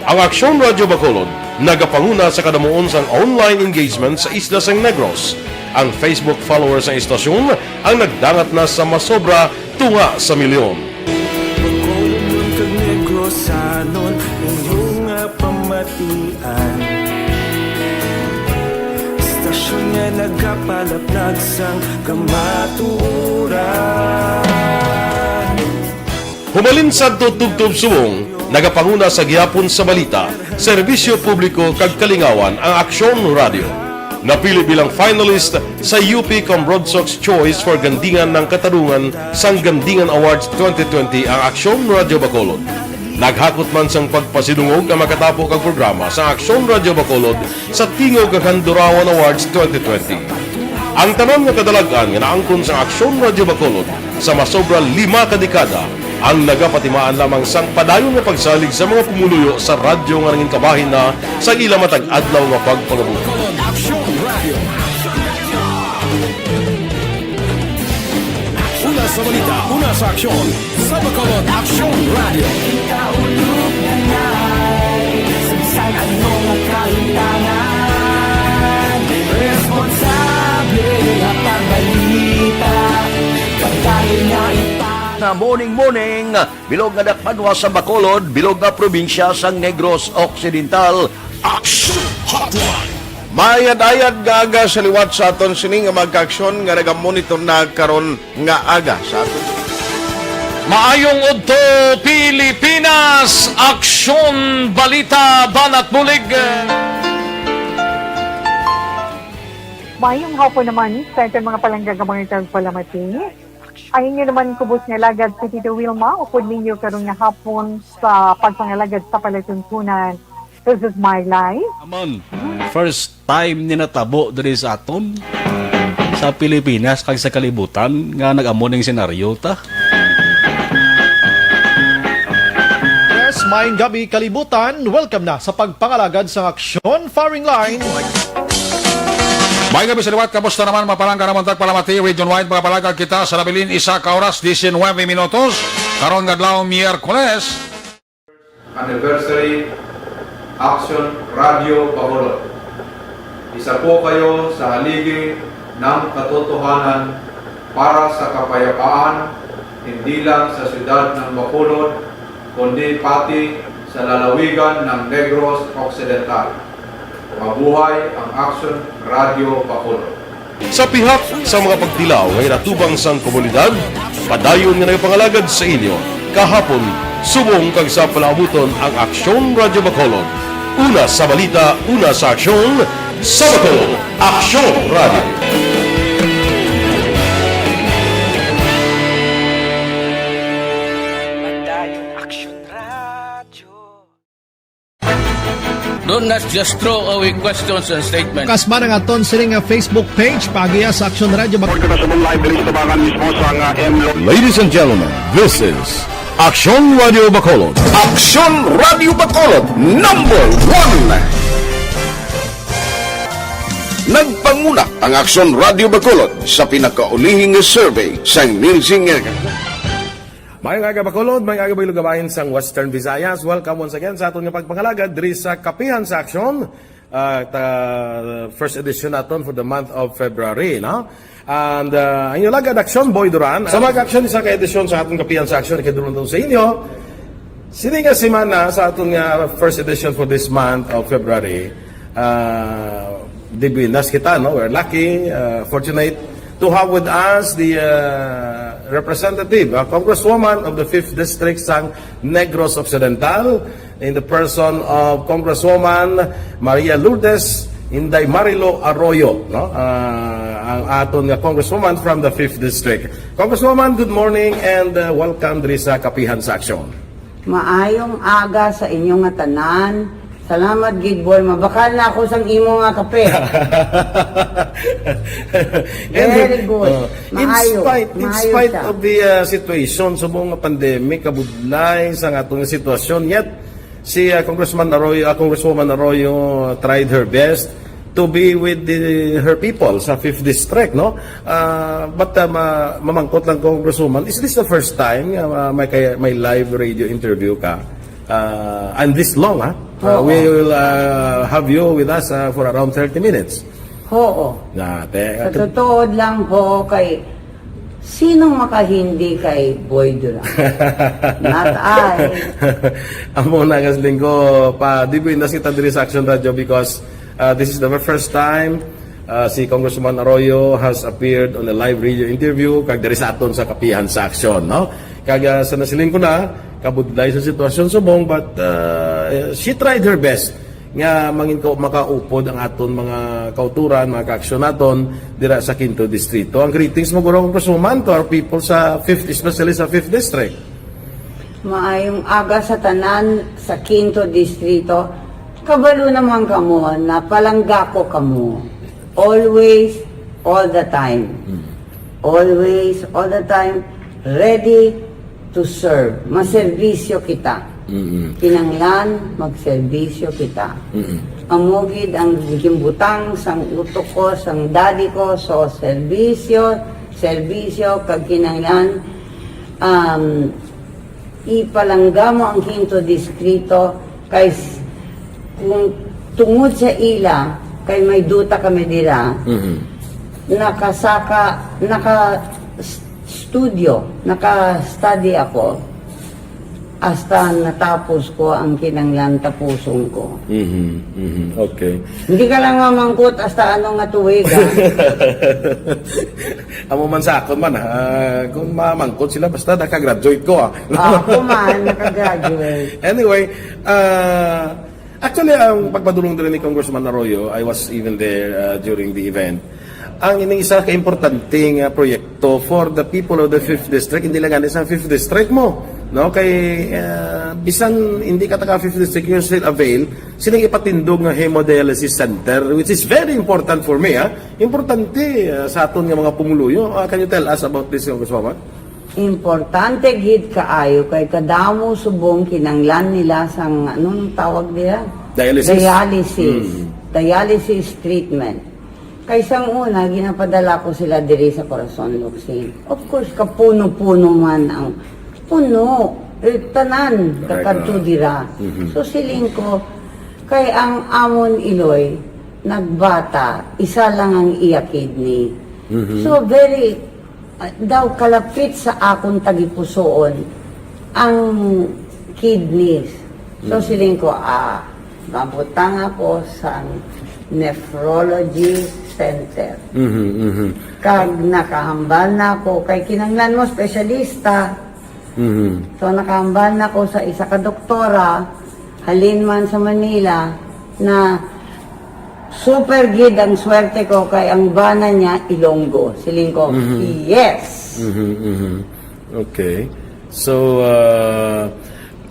Ang Aksyon Radyo Bacolod nagapanguna sa kadamuon sang online engagement sa isla sang Negros. Ang Facebook followers sang istasyon ang nagdangat na sa masobra tunga sa milyon. Bacolodnon kag Negrosanon, inyo nga pamatian. Istasyon nga nagapalaplag sang kamatuoran. Humalin sadto tubtob subong, nagapanguna sa gihapon sa balita, serbisyo publiko kag kalingawan ang Aksyon Radyo. Napili bilang finalist sa U P Cambronsox Choice for Gandingan ng Katarungan sang Gandingan Awards twenty twenty ang Aksyon Radyo Bacolod. Naghakot man sang pagpasidungog ang makatapo kag programa sa Aksyon Radyo Bacolod sa Tingog kag Handurawan Awards twenty twenty. Ang tanan nga kadalag-an nga naangkon sang Aksyon Radyo Bacolod sa masobra lima ka dekada ang nagapatimaan lamang sang padayon nga pagsalig sa mga pumuluyo sa radyo nga nangin kabahin na sang ila matag adlaw nga pagpangabuhi. Aksyon Radio. Una sa balita, una sa aksyon. Sa Bacolod, Aksyon Radio. Kita ulog na nai, sa bisan ano nga kalimtangan. Responsable nga pagbalita, pagdali nga ipa- Na morning, morning, bilog nga dakpanwa sa Bacolod, bilog nga probinsya sang Negros Occidental. Aksyon Hotline. Maayad-ayad nga aga sa liwat sa aton sini nga mga kaaksyon nga nagamonitor na karon nga aga sa aton. Maayong udto, Pilipinas! Aksyon, balita, banat bulig. Maayong hapon naman sa aton mga palangga nga mga tagpalamati. Ang inyo naman kubos nga alagad si Tito Wilma, upod ninyo karon nga hapon sa pagpangalagad sa palatuntunan. This is my life. Amon, first time ni natabo diri sa aton, sa Pilipinas kag sa kalibutan nga nag-amo ning senaryo ta. Yes, maayong gabi kalibutan. Welcome na sa pagpangalagad sang Aksyon Firing Line. Maayong gabi sa liwat. Kamusta naman, mga palangga namon tagpalamati, Region Wide, mga palangga, kita sa nabilin isa ka oras, diecinuebe minutos. Karon nga adlaw, Miyerkules. Anniversary, Aksyon Radyo Bacolod. Isa po kayo sa haligi ng katotohanan para sa kapayapaan, hindi lang sa siyudad ng Bacolod, kundi pati sa lalawigan ng Negros Occidental. Mabuhay ang Aksyon Radyo Bacolod. Sa pihak sa mga pagtilaw nga ginatubang sang komunidad, padayon nga nagapangalagad sa inyo kahapon, subong kag sa palaabuton ang Aksyon Radyo Bacolod. Una sa balita, una sa aksyon, sa Bacolod, Aksyon Radyo. Padayon Aksyon Radyo. Do not just throw away questions and statements. Kasman ang aton sini nga Facebook page, paagiha sa Aksyon Radyo Bag- Sa subong live diri sa tabangan mismo sa nga M Lo- Ladies and gentlemen, this is Aksyon Radyo Bacolod. Aksyon Radyo Bacolod, number one. Ang Aksyon Radyo Bacolod sa pinakaulihing survey sang Nielsen nga Mayong aga, Bacolod. Mayong aga, Ilogabayan sang Western Visayas. Welcome once again sa aton nga pagpangalagad diri sa Kapihan sa Aksyon. Ah, ta-, first edition naton for the month of February, no? And, ah, ang inyong lagad, Aksyon Boy Duran. Sa mga aksyon, isa ka edisyon sa aton Kapihan sa Aksyon, ikadulong sa inyo. Sini nga semana sa aton nga first edition for this month of February, ah, di buenas kita, no? We're lucky, ah, fortunate to have with us the, ah, representative, ah, Congresswoman of the fifth District sang Negros Occidental, in the person of Congresswoman Maria Lourdes Inday Marilo Arroyo, no? Ah, ang aton nga Congresswoman from the fifth District. Congresswoman, good morning and, ah, welcome diri sa Kapihan sa Aksyon. Maayong aga sa inyo nga tanan. Salamat gid, boy. Mabakal na ako sang imo nga kape. And, Very good. uh, in Maayo. spite, in Maayo spite siya. of the, uh, situation, subong nga pandemic, kabudlay sa atong sitwasyon, yet si, uh, Congressman Arroyo, uh, Congresswoman Arroyo tried her best to be with the, her people sa fifth District, no? Uh, but, uh, ma-, mamangkot lang, Congresswoman, is this the first time, uh, may kay-, may live radio interview ka? Uh, and this long, ha? Uh, Oo. We will, uh, have you with us, uh, for around thirty minutes. Oo. Na, te-, Sa totoo lang po, kay sinong makahindi kay Boy Duran? Not I. Amo na, kasling ko, pa, di buenas kita diri sa Action Radio because, uh, this is the first time, uh, si Congressman Arroyo has appeared on a live radio interview kag diri sa aton sa Kapihan sa Aksyon, no? Kag, uh, sa nasiling ko na, kabudlay sa sitwasyon subong, but, uh, she tried her best nga mangin ko makaupod ang aton mga kauturan, mga kaaksyon naton dira sa Quinto Distrito. Ang greetings mo, guro, Congresswoman, to our people sa fifth, especially sa fifth District. Maayong aga sa tanan sa Quinto Distrito. Kabalo naman kamo na palangga ko kamo. Always, all the time. Mm. Always, all the time, ready to serve. Maserbisyo kita. Mm-mm. Kinanglan, magserbisyo kita. Mm-mm. Amo gid ang gimbutang sang utok ko, sang daddy ko, so serbisyo, serbisyo, kag kinanglan, um, ipalangga mo ang Quinto Distrito kay s-, kung tungod sa ila, kay may duta kami dira, Mhm. nakasaka, naka s-, studio, naka-study ako hasta natapos ko ang kinanglan tapuson ko. Mhm, mhm. Okay. Hindi ka lang mamangkot hasta ano nga tuig, ah. Amo man sa akon man, ah, kung mamangkot sila, basta naka-graduate ko, ah. Ah, ako man, naka-graduate. Anyway, ah, actually, ang pagpadulong diri ni Congressman Arroyo, I was even there, ah, during the event. Ang ining isa ka importante nga proyekto for the people of the fifth District, hindi lang gani sa fifth District mo, no? Kay, ah, bisan hindi ka taga fifth District, you still avail silang ipatindog nga hemodialysis center, which is very important for me, ha? Importante, ah, sa aton nga mga pumuluyo. Ah, can you tell us about this, Congresswoman? Importante gid kaayo kay kadamo subong kinanglan nila sang, anong tawag nila? Dialysis. Dialysis. Mm. Dialysis treatment. Kay sang una, ginapadala ko sila diri sa Corazon Locsin. Of course, kapuno-puno man ang puno. Eh, tanan, Correct. kakadto dira. Mhm. So, siling ko, kay ang amon Iloy, nagbata, isa lang ang iya kidney. Mhm. So, very, ah, daw kalapit sa akon tagipusoon ang kidneys. So, Mhm. siling ko, ah, mabutang ako sa nephrology center. Mhm, mhm. Kag nakahambal na ako kay kinanglan mo espesyalista. Mhm. So, nakahambal na ako sa isa ka doktora, halin man sa Manila, na super gid ang swerte ko kay ang bana niya Ilonggo. Siling ko, Mhm. yes! Mhm, mhm. Okay. So, ah,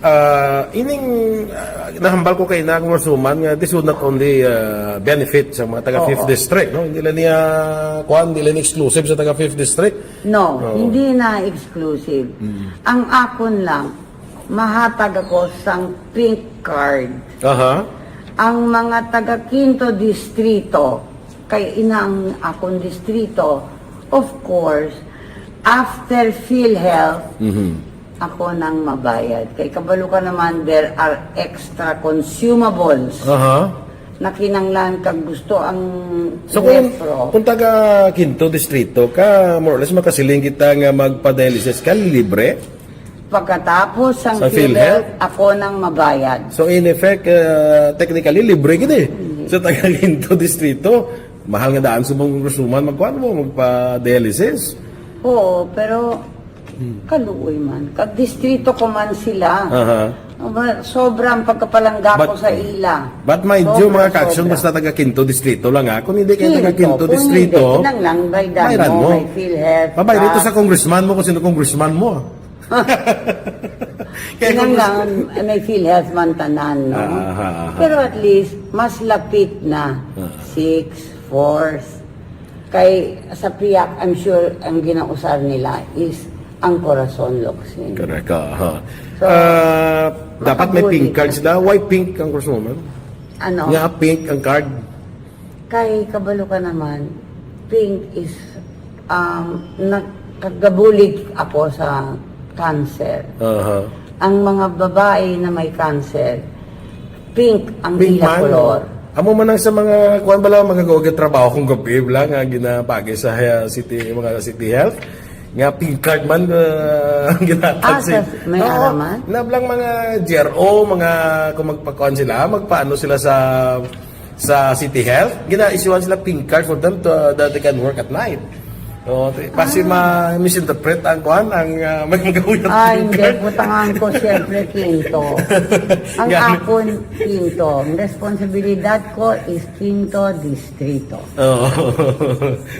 ah, ining, ah, nahambal ko kay na, Congresswoman, nga this would not only, ah, benefit sa mga taga Oo. Fifth District, no? Hindi lang niya, kuwan, hindi lang exclusive sa taga Fifth District. No, Oo. hindi na exclusive. Mm. Ang akon lang, mahatag ako sang pink card. Aha. Ang mga taga Quinto Distrito, Kay ina ang akon distrito, of course, after PhilHealth, Mhm. ako nang mabayad. Kay kabalo ka naman, there are extra consumables Aha. na kinanglan kag gusto ang So, kung, Defro. kung taga Quinto Distrito ka, more or less makasiling kita nga magpa-dialysis ka, libre? Pagkatapos ang Sa PhilHealth? PhilHealth, ako nang mabayad. So, in effect, uh, technically, libre gid eh. Hindi. Sa taga Quinto Distrito, mahal nga daan sa mga congresswoman, magkuan mo, magpa-dialysis. Oo, pero Hmm. kaluoy man. Kag distrito ko man sila. Aha. Aba, sobra ang pagkapalangga ko But, sa ila. but mind you, Sobra, mga ka-aksyon, sobra. basta taga Quinto Distrito lang, ha? Kung hindi kayo taga Quinto Quinto, kung Distrito, hindi, kinanglan, baydan bayran mo, mo. may PhilHealth, Mabay dito ah. sa congressman mo kung sino congressman mo. Kaya kung Kinanglan, may PhilHealth man tanan, no? Ah, ah, ah, ah. Pero at least, mas lapit na. Ah. Six, four, Kay sa piyak, I'm sure ang ginausar nila is ang Corazon Locsin. Correct, ah, ha. So, Ah, dapat may makabulig pink card na. sila. Why pink ang Congresswoman? Ano? Nga pink ang card? Kay kabalo ka naman, pink is, um, nakagabulig ako sa cancer. Aha. Ang mga babae na may cancer, pink ang Pink ila man. kolor. Amo man ang sa mga, kuwan bala, mga gawa trabaho kong gabi, bala, nga ginapagi sa, uh, city, mga city health. Nga pink card man, uh, ang ginatag Ah, sa, sa, may Oo, araman? Nablang mga G R O, mga, kung magpakuan sila, magpaano sila sa, sa city health, gina-issuean sila pink card for them to, uh, that they can work at night. Oh, ti-, basi Ah. ma-misinterpret ang kuan, ang, ah, may magawin ang Ah, hindi. Butangan ko, siyempre, Quinto. Ang Yan. akon, Quinto. Ang responsibilidad ko is Quinto Distrito. Oo.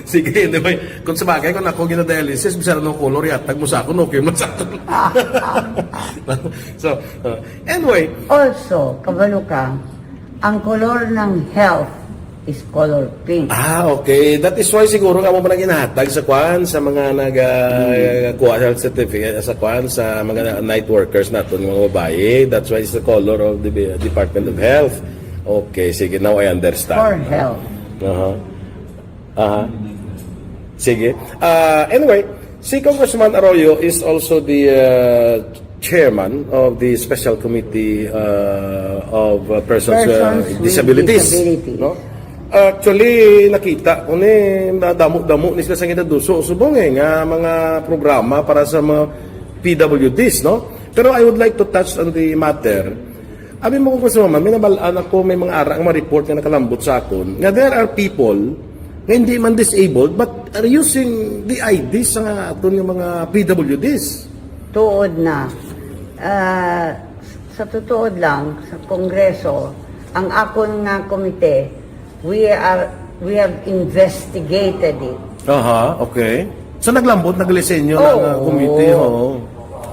Sige, anyway. Kung sa bagay, kung ako ginadialysis, bisan anong color, yatag mo sa akon, okay man sa akon. So, uh, anyway. Also, kabalo ka, ang color ng health is color pink. Ah, okay. That is why siguro nga mo man ang inahatag sa kwan, sa mga nag, ah, Hmm. kuha health certificate, sa kwan, sa mga night workers naton, mga babae. That's why it's the color of the Department of Health. Okay, sige. Now I understand. For health. Aha. Aha. Sige. Ah, anyway, si Congressman Arroyo is also the, uh, chairman of the Special Committee, uh, of, uh, Persons, uh, Persons with Disabilities, Disabilities. no? Actually, nakita ko ni, nadamo-damo ni sila sa ginaduso subong, eh, nga mga programa para sa mga P W Ds, no? Pero I would like to touch on the matter. Abi mo, Congresswoman, may nabal-an ako, may mga ara nga mga report nga nakalambot sa akon, nga there are people nga hindi man disabled, but are using the I Ds sa nga aton nga mga P W Ds. Tuod na. Ah, sa tutuod lang, sa Kongreso, ang akon nga komite, we are, we have investigated it. Aha, okay. So, naglambot, naglisenyo na nga Oo. komite, ho.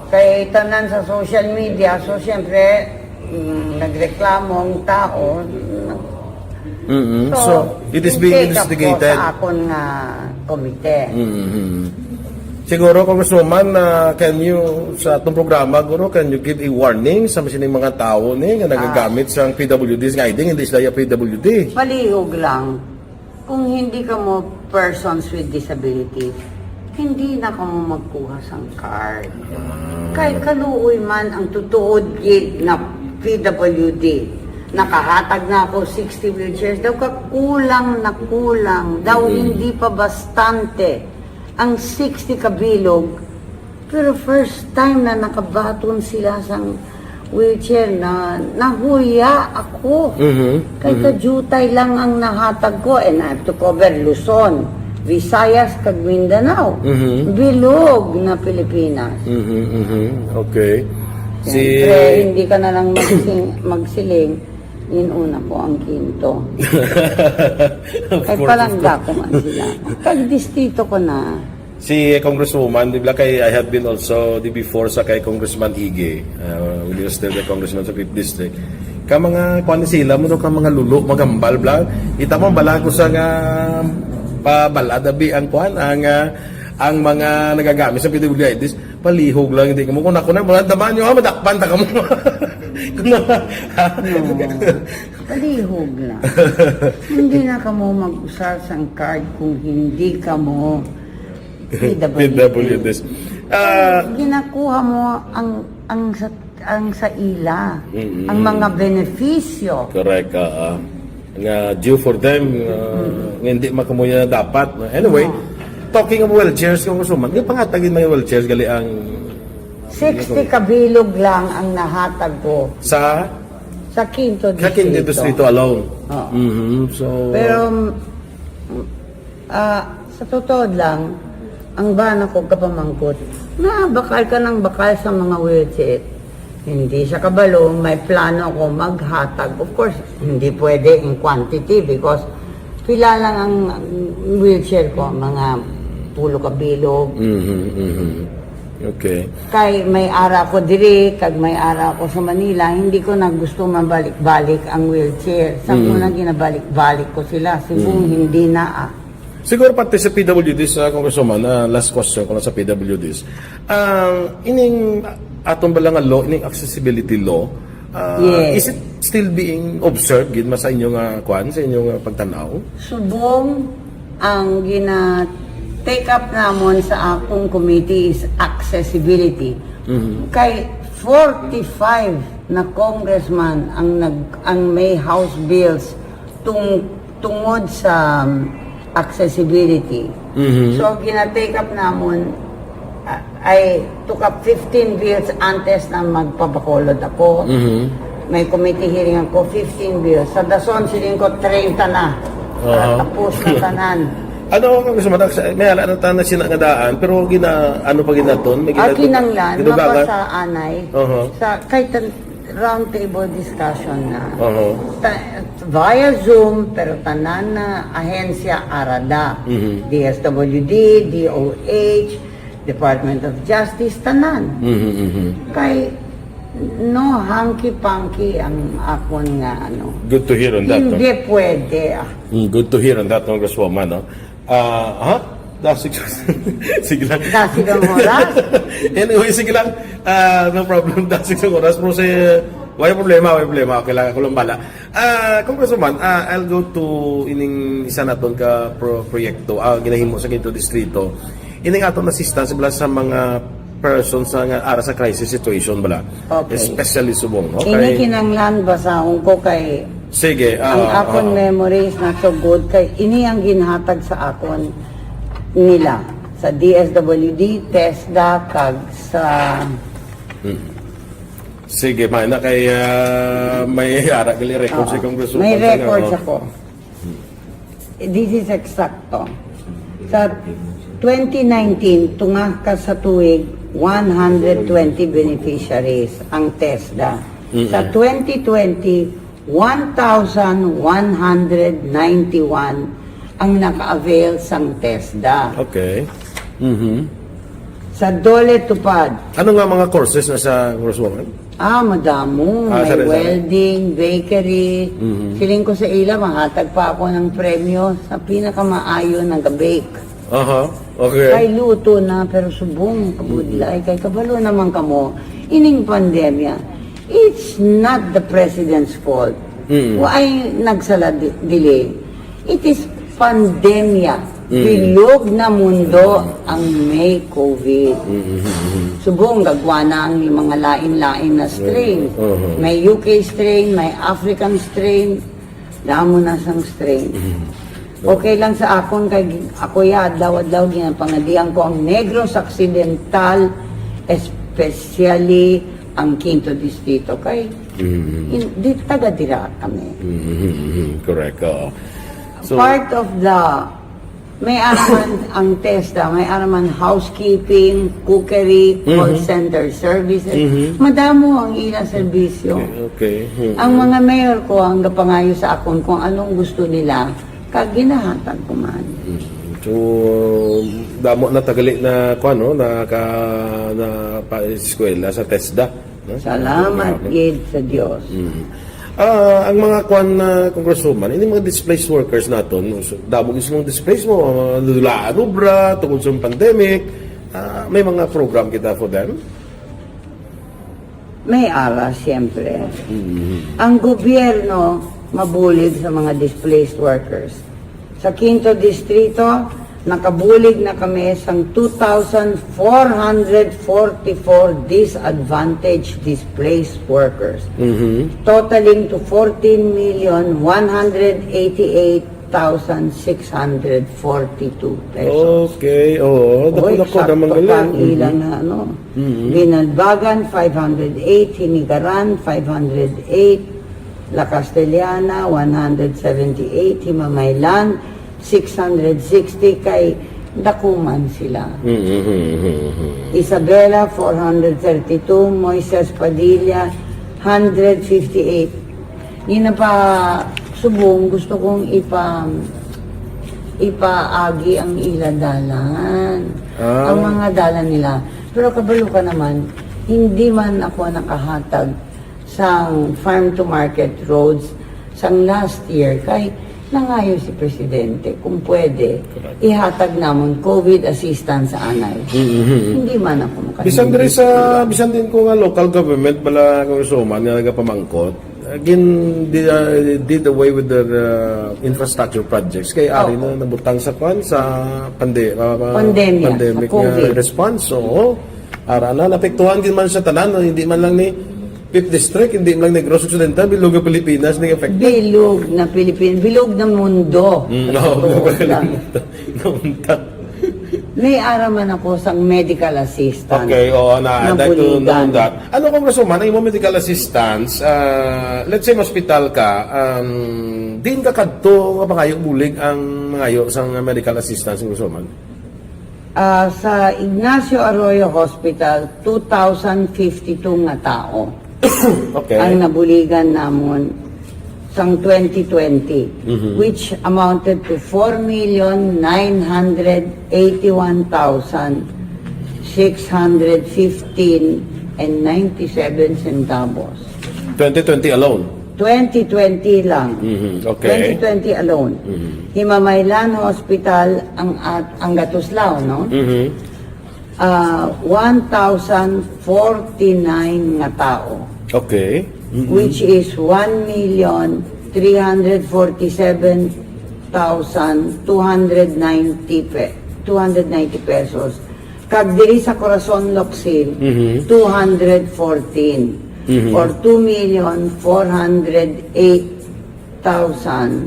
Kay tanan sa social media, so, siyempre, mm, nagreklamo ang tao. Mm-mm. So, So, it is being i-take up ko investigated. sa akon nga komite. Mm-hmm. Siguro, Congresswoman, ah, can you, sa atong programa, guro, can you give a warning sa sining mga tao ni nga Ah. nagagamit sang P W Ds nga I D, hindi sila yung P W D? Palihog lang. Kung hindi kamo persons with disability, hindi na kamo magkuha sang card. Ah. Kay kaluoy man ang tutuod gid nga P W D. Nakahatag na ako sixty wheelchairs. Daw ka kulang na kulang. Daw Mm. hindi pa bastante ang sixty ka bilog. Pero first time na nakabaton sila sang wheelchair na nahuya ako. Mhm. Kay Mhm. kadiyutay lang ang nahatag ko, and I have to cover Luzon, Visayas, kag Mindanao. Mhm. Bilog na Pilipinas. Mhm, mhm. Okay. Si Siyempre, hindi ka na lang magsing-, magsiling, inuna ko ang Quinto. Of Kay course, of palangga course. ko man sila. Kag distrito ko na. Si Congresswoman, di ba, kay I have been also the before sa kay Congressman Ige. Uh, we were still the congressman sa fifth District. Ka mga, kuwan, sila mo daw ka mga lulo, magambal, bla. Kita mo, bala ko sa nga, pabala, dabi ang kuwan, ang, ah, ang mga nagagamit sa P W D I Ds. Palihog lang, hindi kamo. Kung ako na, mga daman nyo, ha, madakpan ta kamo. Kung na, ha? No. Palihog lang. Hindi na kamo mag-usar sang card kung hindi kamo P W D. P W Ds. Ah, Ginakuha mo ang ang sa ang sa ila, Mm-mm. ang mga benepisyo. Correct, ah, ah. Nga due for them, ah, nga hindi makamuya na dapat. Anyway, Oo. Talking of wheelchairs, Congresswoman, nga pangatag yung mga wheelchairs, gali ang Sixty kabilog lang ang nahatag ko sa sa Quinto sa Quinto Distrito. Distrito alone. Oo. Mhm. So, Pero, mm, ah, sa totoo lang, ang bana ko kapamangkot, na bakal ka ng bakal sa mga wheelchair. Hindi siya kabalo, may plano ako maghatag. Of course, hindi pwede in quantity because pila lang ang wheelchair ko, mga pulo ka bilog. Mhm, mhm. Okay. Kay may ara ko diri, kag may ara ko sa Manila, hindi ko na gusto mabalik-balik ang wheelchair. Sa Mm. una, ginabalik-balik ko sila. Subong Mm. hindi na, ah. Siguro parte sa P W Ds, ah, Congresswoman, ah, last question ko lang sa P W Ds. Ah, ining atong bala nga law, ining accessibility law, ah, Yes. is it still being observed gid ma sa inyo nga kwan, sa inyo nga pagtanaw? Subong ang gina-take up namon sa akong committee is accessibility. Mhm. Kay forty-five na congressman ang nag ang may House bills tung tungod sa um, accessibility. Mhm. So gina-take up namon, ah, I took up fifteen bills antes na magpabacolod ako. Mhm. May committee hearing ako, fifteen bills. Sa dason, siling ko, treinta na. Aha. Tapos na tanan. Ano, Congresswoman, may ala na tanan sina nga daan, pero gina, ano pa ginaton? May Ah, ginaton- kinanglan, gidugangan? Mapasa anay. Aha. Sa, kahit tan- round table discussion na. Aha. Ta- via Zoom, pero tanan na ahensya arada. Mhm. D S W D, D O H, Department of Justice, tanan. Mhm, mhm. Kay no hanky-panky ang akon nga ano. Good to hear on that, no? Hindi pwede, ah. Mm, good to hear on that, Congresswoman, no? Ah, ha? Dasig, sige lang. Dasig ang oras? Anyway, sige lang. Ah, no problem. Dasig sa oras. Pero si, way problema, way problema. Okay lang, ako lang bala. Ah, Congresswoman, ah, I'll go to ining isa naton ka pro proyekto, ah, ginahimo sa Quinto Distrito. Ining aton assistance bala sa mga persons sa nga ara sa crisis situation bala. Okay. Especially subong, no? Ini kinanglan basahon ko kay Sige, ang ah, akon ah. memory is not so good kay ini ang ginhatag sa akon nila sa D S W D, TESDA, kag sa Hmm. Sige, may na kay ah, may ara gali record si Oo. Congresswoman. May Sa- record oo. ako. This is exacto. Sa twenty nineteen, tunga ka sa tuig, one hundred twenty beneficiaries ang TESDA. Mm-mm. Sa twenty twenty, one thousand one hundred ninety-one ang naka-avail sang TESDA. Okay. Mhm. Sa DOLE TUPAD, Ano nga mga courses na sa Congresswoman? Ah, madamo. Ah, May sorry, sorry. welding, bakery. Mhm. Siling ko sa ila, mahatag pa ako ng premyo sa pinakamaayo nga ga-bake. Aha. Okay. Kay luto na, pero subong, kabudlay. Kay kabalo naman kamo, ining pandemya, it's not the president's fault. Mm. Wa ay nagsala di- dili. It is pandemya. Mm. Bilog na mundo ang may COVID. Mm-hmm. Subong, gagwa na ang mga lain-lain na strain. Uh-huh. May U K strain, may African strain. Damo na sang strain. Mm-hmm. Okay lang sa akon kay gi- ako ya adlaw-adlaw ginapangadian ko ang Negros Occidental, especially ang Quinto Distrito kay Mm-hmm. in- di taga dira kami. Mm-hmm. Correct. Oo. So, Part of the may araman ang TESDA, may araman housekeeping, cookery, call Mhm. center services. Mhm. Madamo ang ila serbisyo. Okay. Okay. Mhm. Ang mga mayor ko ang gapangayo sa akon kung anong gusto nila, kag ginahatag ko man. Mhm. So, damo na tagali na kuan, no, na ka na pa eskwela sa TESDA, no? Salamat Grabe. Gid sa Dios. Mhm. Ah, ang mga kuan na congresswoman, ini mga displaced workers naton, no? So, damo gid silang displaced mo, mga nadulaan obra tungod sa pandemic. Ah, may mga program kita for them? May ara, siyempre. Mhm. Ang gobyerno mabulig sa mga displaced workers. Sa Quinto Distrito, nakabulig na kami sang two thousand four hundred forty-four disadvantaged displaced workers, Mhm. totaling to fourteen million one hundred eighty-eight thousand six hundred forty-two pesos. Okay, oo. Oy, Dako-dako sakto naman gali. pa ang ilang Mhm. na ano. Mhm. Binalbagan, five hundred eight, Hinigaran, five hundred eight, La Castellana, one hundred seventy-eight, Himamaylan, six hundred sixty, kay dakuman sila. Mhm, mhm, mhm. Isabela, four hundred thirty-two, Moises Padilla, hundred fifty-eight. Ni na pa subong, gusto kong ipa ipaagi ang ila dalan. Ah. Ang mga dalan nila. Pero kabalo ka naman, hindi man ako nakahatag sang farm to market roads sang last year kay nangayo si Presidente kung pwede ihatag namon COVID assistance anay. Mhm. Hindi man ako makahingi. Bisan diri sa, bisan din ko nga local government, bala, Congresswoman, nga nagapamangkot, uh, gin, di, uh, did away with their uh, infrastructure projects. Kay ari Oo. na nabutang sa kwan, sa pande, uh, uh, Pandemya, pandemic sa COVID. Nga response. Oo. Ara na, napektuhan din man sa tanan, no? Hindi man lang ni Fifth District, hindi man lang Negros Occidental, bilog nga Pilipinas, ni affected. Bilog na Pilipinas, bilog na mundo. Mm, Sa oo, totoo bilog na lang. mundo. Naunta. May ara man ako sang medical assistance. Okay, oo, na, I'd like to know Nabuligan. that. Ano, Congresswoman, ang imo medical assistance, ah, let's say, hospital ka, um, diin ka kadto nga pangayo bulig ang mangayo sang medical assistance, Congresswoman? Ah, sa Ignacio Arroyo Hospital, two thousand fifty-two nga tao Okay. ang nabuligan namon sang twenty twenty, Mhm. which amounted to four million nine hundred eighty-one thousand six hundred fifteen and ninety-seven centavos. Twenty twenty alone? Twenty twenty lang. Mhm, okay. Twenty twenty alone. Mhm. Himamaylan Hospital ang at ang Gatuslao, no? Mhm. Ah, one thousand forty-nine nga tao, Okay. Mhm. which is one million three hundred forty-seven thousand two hundred ninety pe-, two hundred ninety pesos. Kag diri sa Corazon Locsin, Mhm. two hundred fourteen Mhm. or two million four hundred eight thousand,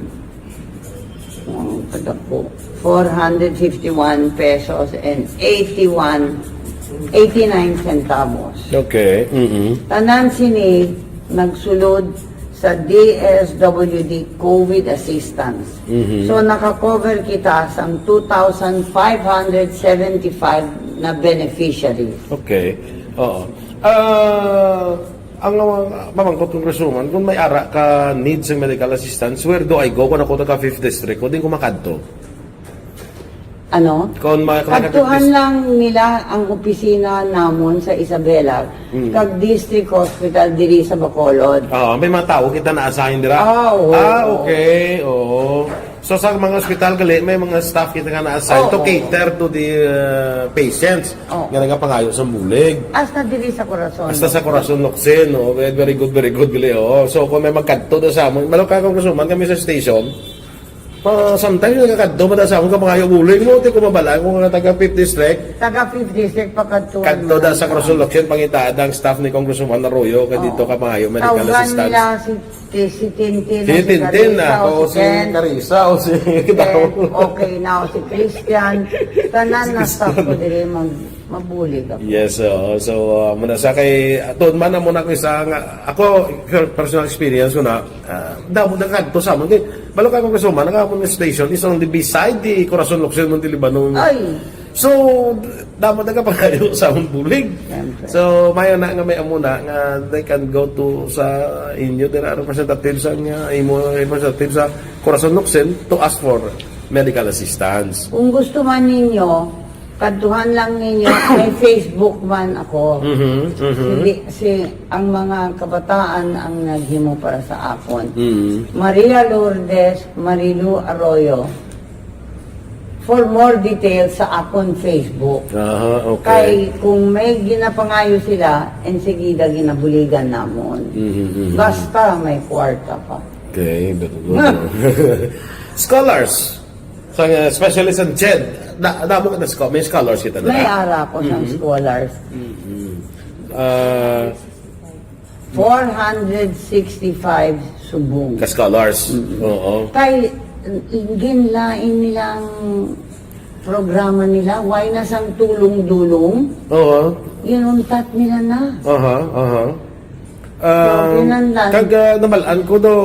oh, kadako, four hundred fifty-one pesos and eighty-one, eighty-nine centavos. Okay. Mhm. Tanan sini nagsulod sa D S W D COVID assistance. Mhm. So, naka-cover kita sang two thousand five hundred seventy-five na beneficiaries. Okay. Oo. Ah, ang uh, mamangkot, Congresswoman, kung may ara ka need sa medical assistance, where do I go? Kung ako taga Fifth District, kung di ko makadto. Ano? Kung ma- kung Kadtuhan nakakapis- lang nila ang opisina namon sa Isabela, Hmm. kag District Hospital diri sa Bacolod. Ah, may mga tao kita na-assign dira? Ah, oo. Ah, okay. Oo. So, sa mga ospital gali, may mga staff kita nga na-assign to Oo. cater to the uh, patients Oo. nga nagapangayo sa bulig. Hasta diri sa Corazon. Hasta sa Corazon Locsin, no? Very, very good, very good, gali, oh. So, kung may magkadto do sa amon, malo ka, Congresswoman, kami sa station, pa, sometimes nagkakadto man sa amon, kapangayo bulig mo, di ko mabala kung nga taga Fifth District. Taga Fifth District, pakadtuan Kadto mo da lang. Sa Corazon Locsin, pangita dang staff ni Congresswoman Arroyo, kay Oo. dito kapangayo medical Tawagan assistance. Nila si, si, si Tintin, Si o Tintin Carissa, na, o o si si Ken. Carissa, o si Ken, okay na, o si Christian. Tanan na staff ko diri, mag, mabulig ako. Yes, oo. So, uh, muna sa kay, doon man na muna ko isa nga, ako, per- personal experience ko na, uh, damo na kadto sa amon. Kay, balo ka kung kasuma, nakapon nga station is only beside the Corazon Locsin, Monte Libanon. Ay. So, damo na kapangayo sa amon bulig. Siyempre. So, mayo na nga may amo na nga they can go to sa inyo, there are representatives ang uh, imo representative sa Corazon Locsin to ask for medical assistance. Kung gusto man ninyo, kadtuhan lang ninyo, may Facebook man ako. Mhm, mhm. Hindi, si, ang mga kabataan ang naghimo para sa akon. Mhm. Maria Lourdes Marilu Arroyo. For more details sa akon Facebook. Aha, okay. Kay kung may ginapangayo sila, enseguida ginabuligan namon. Mhm, mhm. Basta may kwarta pa. Okay, very good. Scholars. Sa, uh, specialist and ched, na, damo ka na scho-, may scholars kita na. May ara ko sang Mhm. scholars. Mhm. Ah, Four hundred sixty-five subong. Ka scholars. Mm. Oo. Kay, ginlain nilang programa nila, why na sang tulong-dulong? Oo. Ginuntat nila na. Aha, aha. So, Um, kinahanglan. Kag, ah, nabal-an ko daw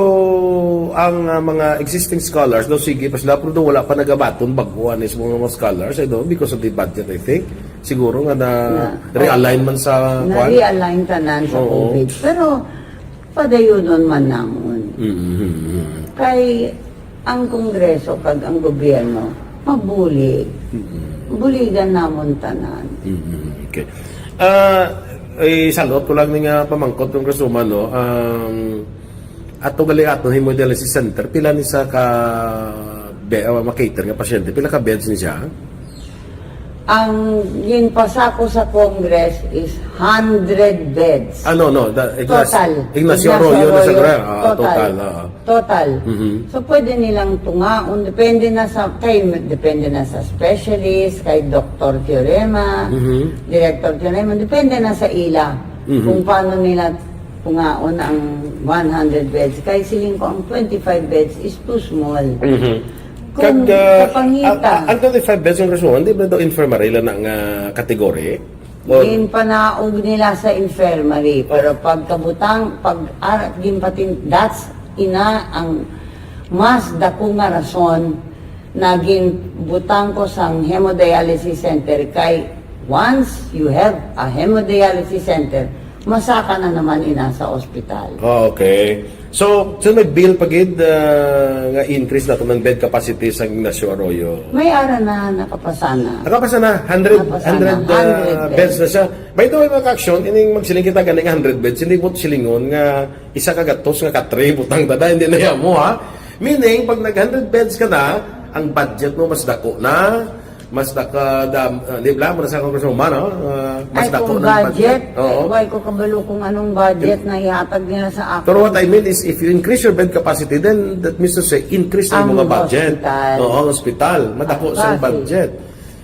ang, ah, mga existing scholars daw, sige pa sila, pero daw wala pa nagabaton baguhan is mga, mga scholars, I don't know, because of the budget, I think. Siguro nga na Na, realign man sa kwan. Na-realign tanan sa Oo. COVID. Pero padayunon man namon. Mm-hmm. Kay ang Kongreso kag ang gobyerno mabulig. Mm-hmm. Buligan namon tanan. Mm-hmm. Okay. Ah, eh, salot ko lang ni nga pamangkot, Congresswoman, no? Um, ato gali ato hemodialysis center, pila ni sa ka be-, ah, makater nga pasyente? Pila ka beds ni siya? Ang ginpasa ko sa Congress is hundred beds. Ah, no, no, the Ignas-, Total. Ignacio Ignacio Arroyo na sa Arroyo. Gra-, ah, Total. Total, ah. Total. Mhm. So, pwede nilang tungaon, depende na sa, kay, depende na sa specialist, kay Doktor Teorema, Mhm. Director Teorema, depende na sa ila Mhm. kung paano nila tungaon ang one hundred beds. Kay siling ko, ang twenty-five beds is too small. Mhm. Kung Kag, ah, kapangita. ang, ang twenty-five beds, Congresswoman, di ba daw infirmary lang na nga category? Or Ginpanaog nila sa infirmary, pero pagkabutang, pag ar-, ginpatin-, that's ina ang mas dako nga rason na ginbutang ko sang hemodialysis center, kay once you have a hemodialysis center, masaka na naman ina sa ospital. Ah, okay. So, so may bill pa gid, ah, nga increase nato ng bed capacity sa Ignacio Arroyo? May ara na, nakapasa na. Nakapasa na, hundred, Nakapasa na, hundred, ah, hundred beds. beds na siya. By the way, mga ka-aksyon, ining magsiling kita ganing hundred beds, hindi mo silingon nga isa ka gatos nga katre, butang tada, hindi na yan mo, ha? Meaning, pag nag-hundred beds ka na, ang budget mo mas dako na, mas dako, dam-, ah, di ba? Mura sa Congresswoman, no? Ah, mas Ay, dako kung na ang budget, budget. Oo. Why ko kabalo kung anong budget na ihatag nila sa ako? Pero what I mean is, if you increase your bed capacity, then that means to say, increase na yung Ang mga budget. hospital. Oo, ang hospital. Madako Ang sa budget. budget.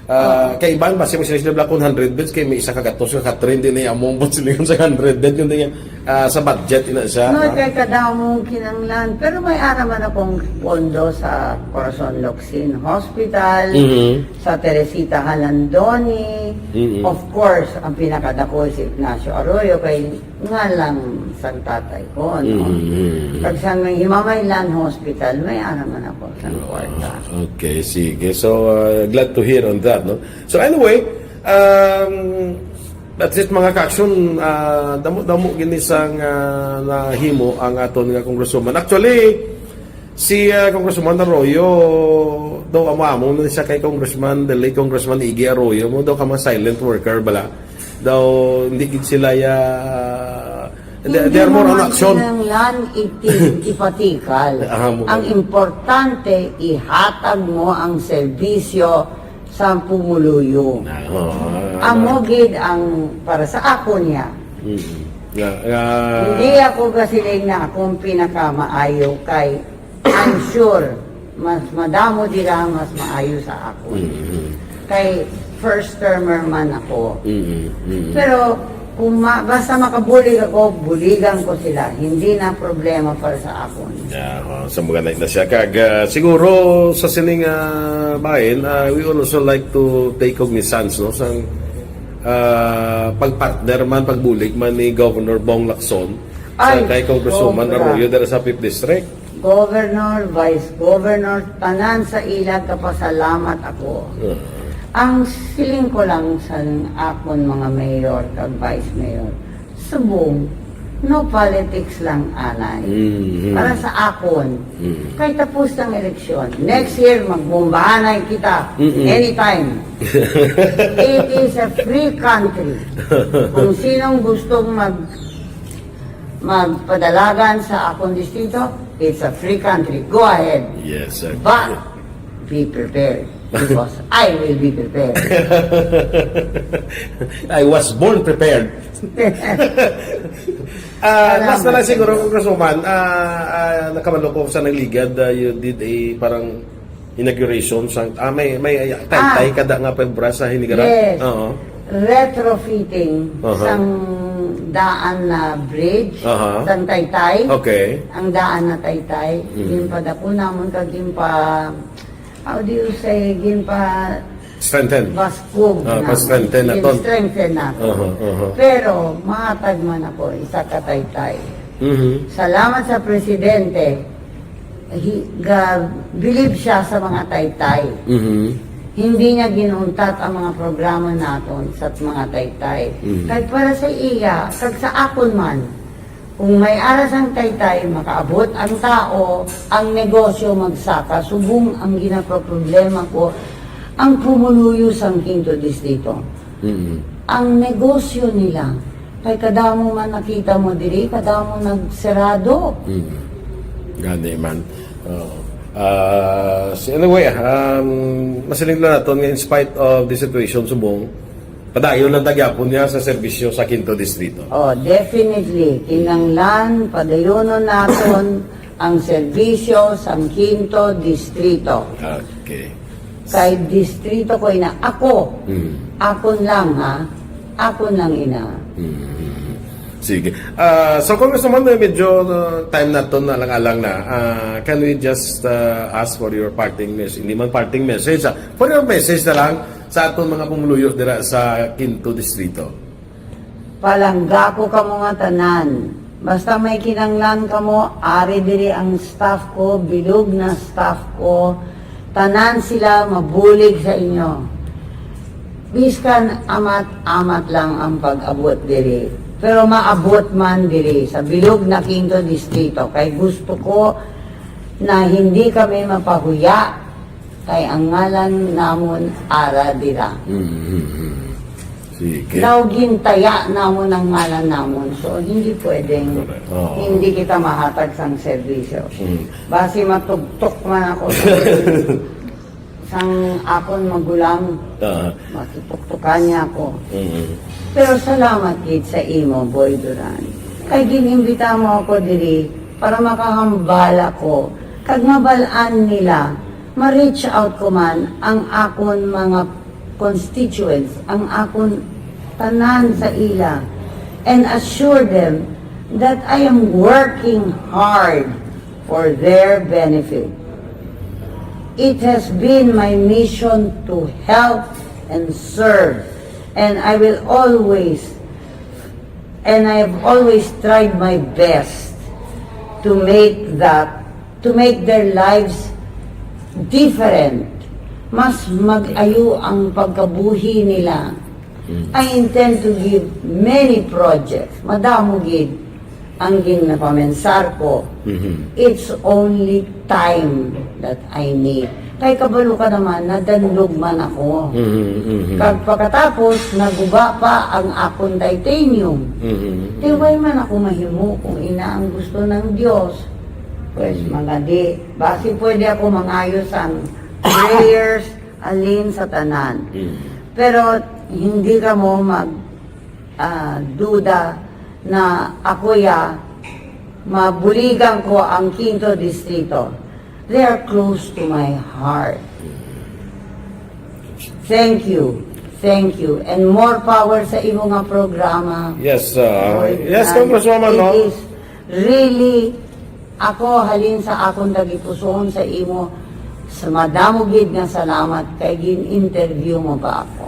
Ah, Oo. kay iban, basi mo sila sila kung hundred beds, kay may isa ka gatos nga katrin, di na yung among silingon sa hundred beds, kundi nga, ah, sa budget, ina siya, No, ha? kay kadamo kinanglan. Pero may ara man akong pondo sa Corazon Locsin Hospital, Mhm. sa Teresita Jalandoni. Mhm. Of course, ang pinakadako si Ignacio Arroyo, kay nga lang sang tatay ko, no? Mhm. Kag sa may Himamay Land Hospital, may ara man ako sa Oo. kwarta. Okay, sige. So, uh, glad to hear on that, no? So, anyway, um, that's it, mga ka-aksyon. Uh, damo-damo gini sang, uh, nahimo ang aton nga congresswoman. Actually, si, uh, Congresswoman Arroyo, daw amo-amo na siya kay Congressman, the late Congressman Iggy Arroyo, mo daw ka mga silent worker bala. Daw, hindi gid sila ya, they, Hindi they are more mo on man action. kinahanglan iti-, ipatikal. Ah, mo Ang ba? importante, ihatag mo ang serbisyo sa pumuluyo. Ah, oo, ah, Amo ah. gid ang para sa ako niya. Mm. Nga, nga Hindi ako gasiling na akong pinakamaayo kay I'm sure mas madamo dira mas maayo sa ako. Mm-hmm. Kay first termer man ako. Mm-hmm. Mm-hmm. Pero kung ma-, basta makabulig ako, buligan ko sila. Hindi na problema para sa akon. Yeah, oh, sa mga na siya. Kag, ah, siguro sa sining, ah, bahin, ah, we would also like to take cognizance, no, sa, ah, pagpartner man, pagbulig man ni Governor Bong Lacson sa Ay, kay Congresswoman sobra. Arroyo dira sa Fifth District. Governor, Vice Governor, tanan sa ila kapasalamat ako. Ah. Ang siling ko lang sa akon mga mayor kag vice mayor, subong, no politics lang anay. Mm-hmm. Para sa akon, Mm. kay tapos ang eleksyon. Next year, magbombahanay kita. Mm-mm. Anytime. It is a free country. Kung sinong gustong mag-, magpadalagan sa akong distrito, it's a free country. Go ahead. Yes, sir. But, be prepared. because I will be prepared. I was born prepared. Ah, Salamat last na lang sa siguro, inyo. Congresswoman, ah, ah, nakabalo ko sa nagligad, ah, you did a parang inauguration sa, ah, may, may ah, taytay Ah. kada nga pag-obra sa Hinigaran. Yes. Oo. Retrofitting Aha. sang daan na bridge, Aha. sang taytay. Okay. Ang daan na taytay. Mm. Ginpadako namon kag ginpa, how do you say, ginpa Strengthen. baskog Ah, na. pa-strengthen naton. Strengthen naton. Aha, aha. Pero mahatag man ako isa ka taytay. Mhm. Salamat sa presidente. Hi, ga, believe siya sa mga taytay. Mhm. Hindi niya ginuntat ang mga programa naton sa mga taytay. Mhm. Kay para sa iya, kag sa akon man, kung may aras ang taytay, makaabot ang tao, ang negosyo magsaka, subong ang ginaproblema ko, ang pumuluyo sang Quinto Distrito. Mhm. Ang negosyo nila, kay kadamo man nakita mo diri, kadamo nagsarado. Mm. Gani man. Oo. Ah, si, anyway, um, masiling lang naton nga in spite of the situation, subong, padayon lang ta gyapon niya sa serbisyo sa Quinto Distrito. Oh, definitely. Kinanglan, padayonon naton ang serbisyo sang Quinto Distrito. Okay. Kay distrito ko ina. Ako. Mm. Akon lang, ha? Akon lang ina. Mm. Sige. Ah, so, Congresswoman, medyo uh, time naton alang-alang na. Ah, can we just uh, ask for your parting message? Hindi man parting message, ah. For your message na lang sa aton mga pumuluyo dira sa Quinto Distrito. Palangga ko kamo nga tanan. Basta may kinanglan kamo, ari diri ang staff ko, bilog na staff ko. Tanan sila mabulig sa inyo. Biskan amat-amat lang ang pag-abot diri. Pero maabot man diri sa bilog na Quinto Distrito. Kay gusto ko na hindi kami mapahuya. Kay ang ngalan namon ara dira. Mm-hmm. Sige. Daw gintaya namon ang ngalan namon. So, hindi pwedeng Correct. Oo. hindi kita mahatag sang serbisyo. Mm. Basi matugtok man ako sa, sang akon magulang, Ah. makituktukan niya ako. Mm-hmm. Pero salamat gid sa imo, Boy Duran. Kay ginimbita mo ako diri para makahambal ako. Kag mabal-an nila, ma-reach out ko man ang akon mga constituents, ang akon tanan sa ila, and assure them that I am working hard for their benefit. It has been my mission to help and serve, and I will always, and I have always tried my best to make that, to make their lives different. Mas mag-ayo ang pagkabuhi nila. I intend to give many projects. Madamo gid ang ginapamensar ko. Mhm. It's only time that I need. Kay kabalo ka naman, nadanlog man ako. Mhm, mhm. Kag pagkatapos, naguba pa ang akon titanium. Mhm. Di way man ako mahimo kung ina ang gusto ng Dios. Pues, Mhm. mga di. Basi pwede ako mangayo sang prayers, alin sa tanan. Mhm. Pero hindi ka mo mag ah, duda na ako ya mabuligan ko ang Quinto Distrito. They are close to my heart. Thank you. Thank you. And more power sa imo nga programa. Yes, uh, Lord, yes, and Congresswoman, it no? is really, ako halin sa akon tagipusoon sa imo, sa madamo gid nga salamat kay gin-interview mo pa ako.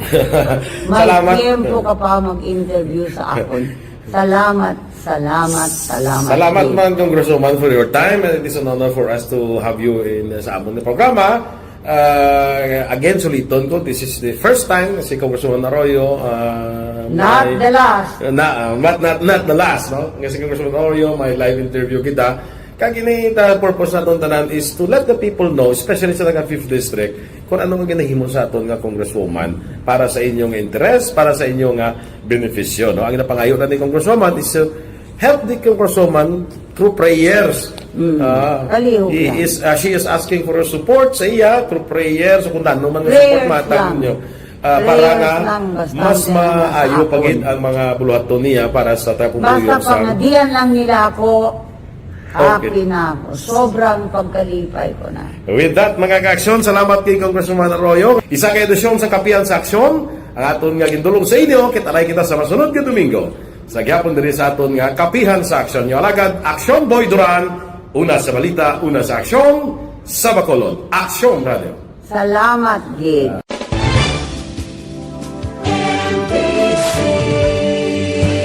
May Salamat. Tiempo ka pa mag-interview sa akon. Salamat, salamat, salamat. Salamat gid. man, Congresswoman, for your time, and it is an honor for us to have you in uh, sa amon nga programa. Uh, again, suliton ko, this is the first time si Congresswoman Arroyo. Uh, Not may- the last. Na, uh, not, not, not the last, no? Kasi Congresswoman Arroyo, may live interview kita. Kag ini ta purpose naton tanan is to let the people know, especially sa taga Fifth District, kung ano ang ginahimo sa aton nga congresswoman para sa inyong interes, para sa inyong nga benepisyo, no? Ang napangayo na ni congresswoman is to help the congresswoman through prayers, Mm. Ah, Palihog he lang. is, ah, she is asking for your support sa iya through prayers o kung ano man nga support Prayers matag lang. ninyo. Ah, para Prayers nga lang, basta mas hindi maayo nagsapon. pa gid ang mga buluhaton niya para sa tapong Basta buyo sa pangadian lang nila ako, Okay. happy na ako. Sobrang pagkalipay ko na. With that, mga ka-aksyon, salamat kay Congresswoman Arroyo. Isa ka edisyon sa Kapihan sa Aksyon, ang aton nga gindulong sa inyo, kita-lay kita sa masunod nga Domingo. Sa gihapon diri sa aton nga Kapihan sa Aksyon. Inyo alagad, Aksyon Boy Duran, una sa balita, una sa aksyon, sa Bacolod. Aksyon Radio. Salamat gid.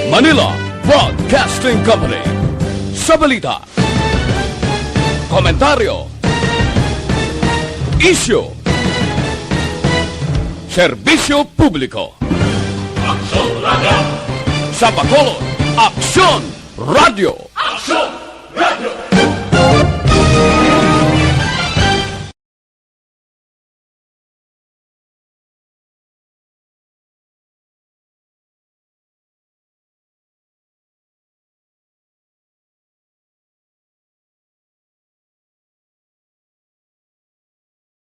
Manila Broadcasting Company. Sa balita, komentaryo, isyu, serbisyo publiko. Aksyon Radio! Sa Bacolod, Aksyon Radio! Aksyon Radio!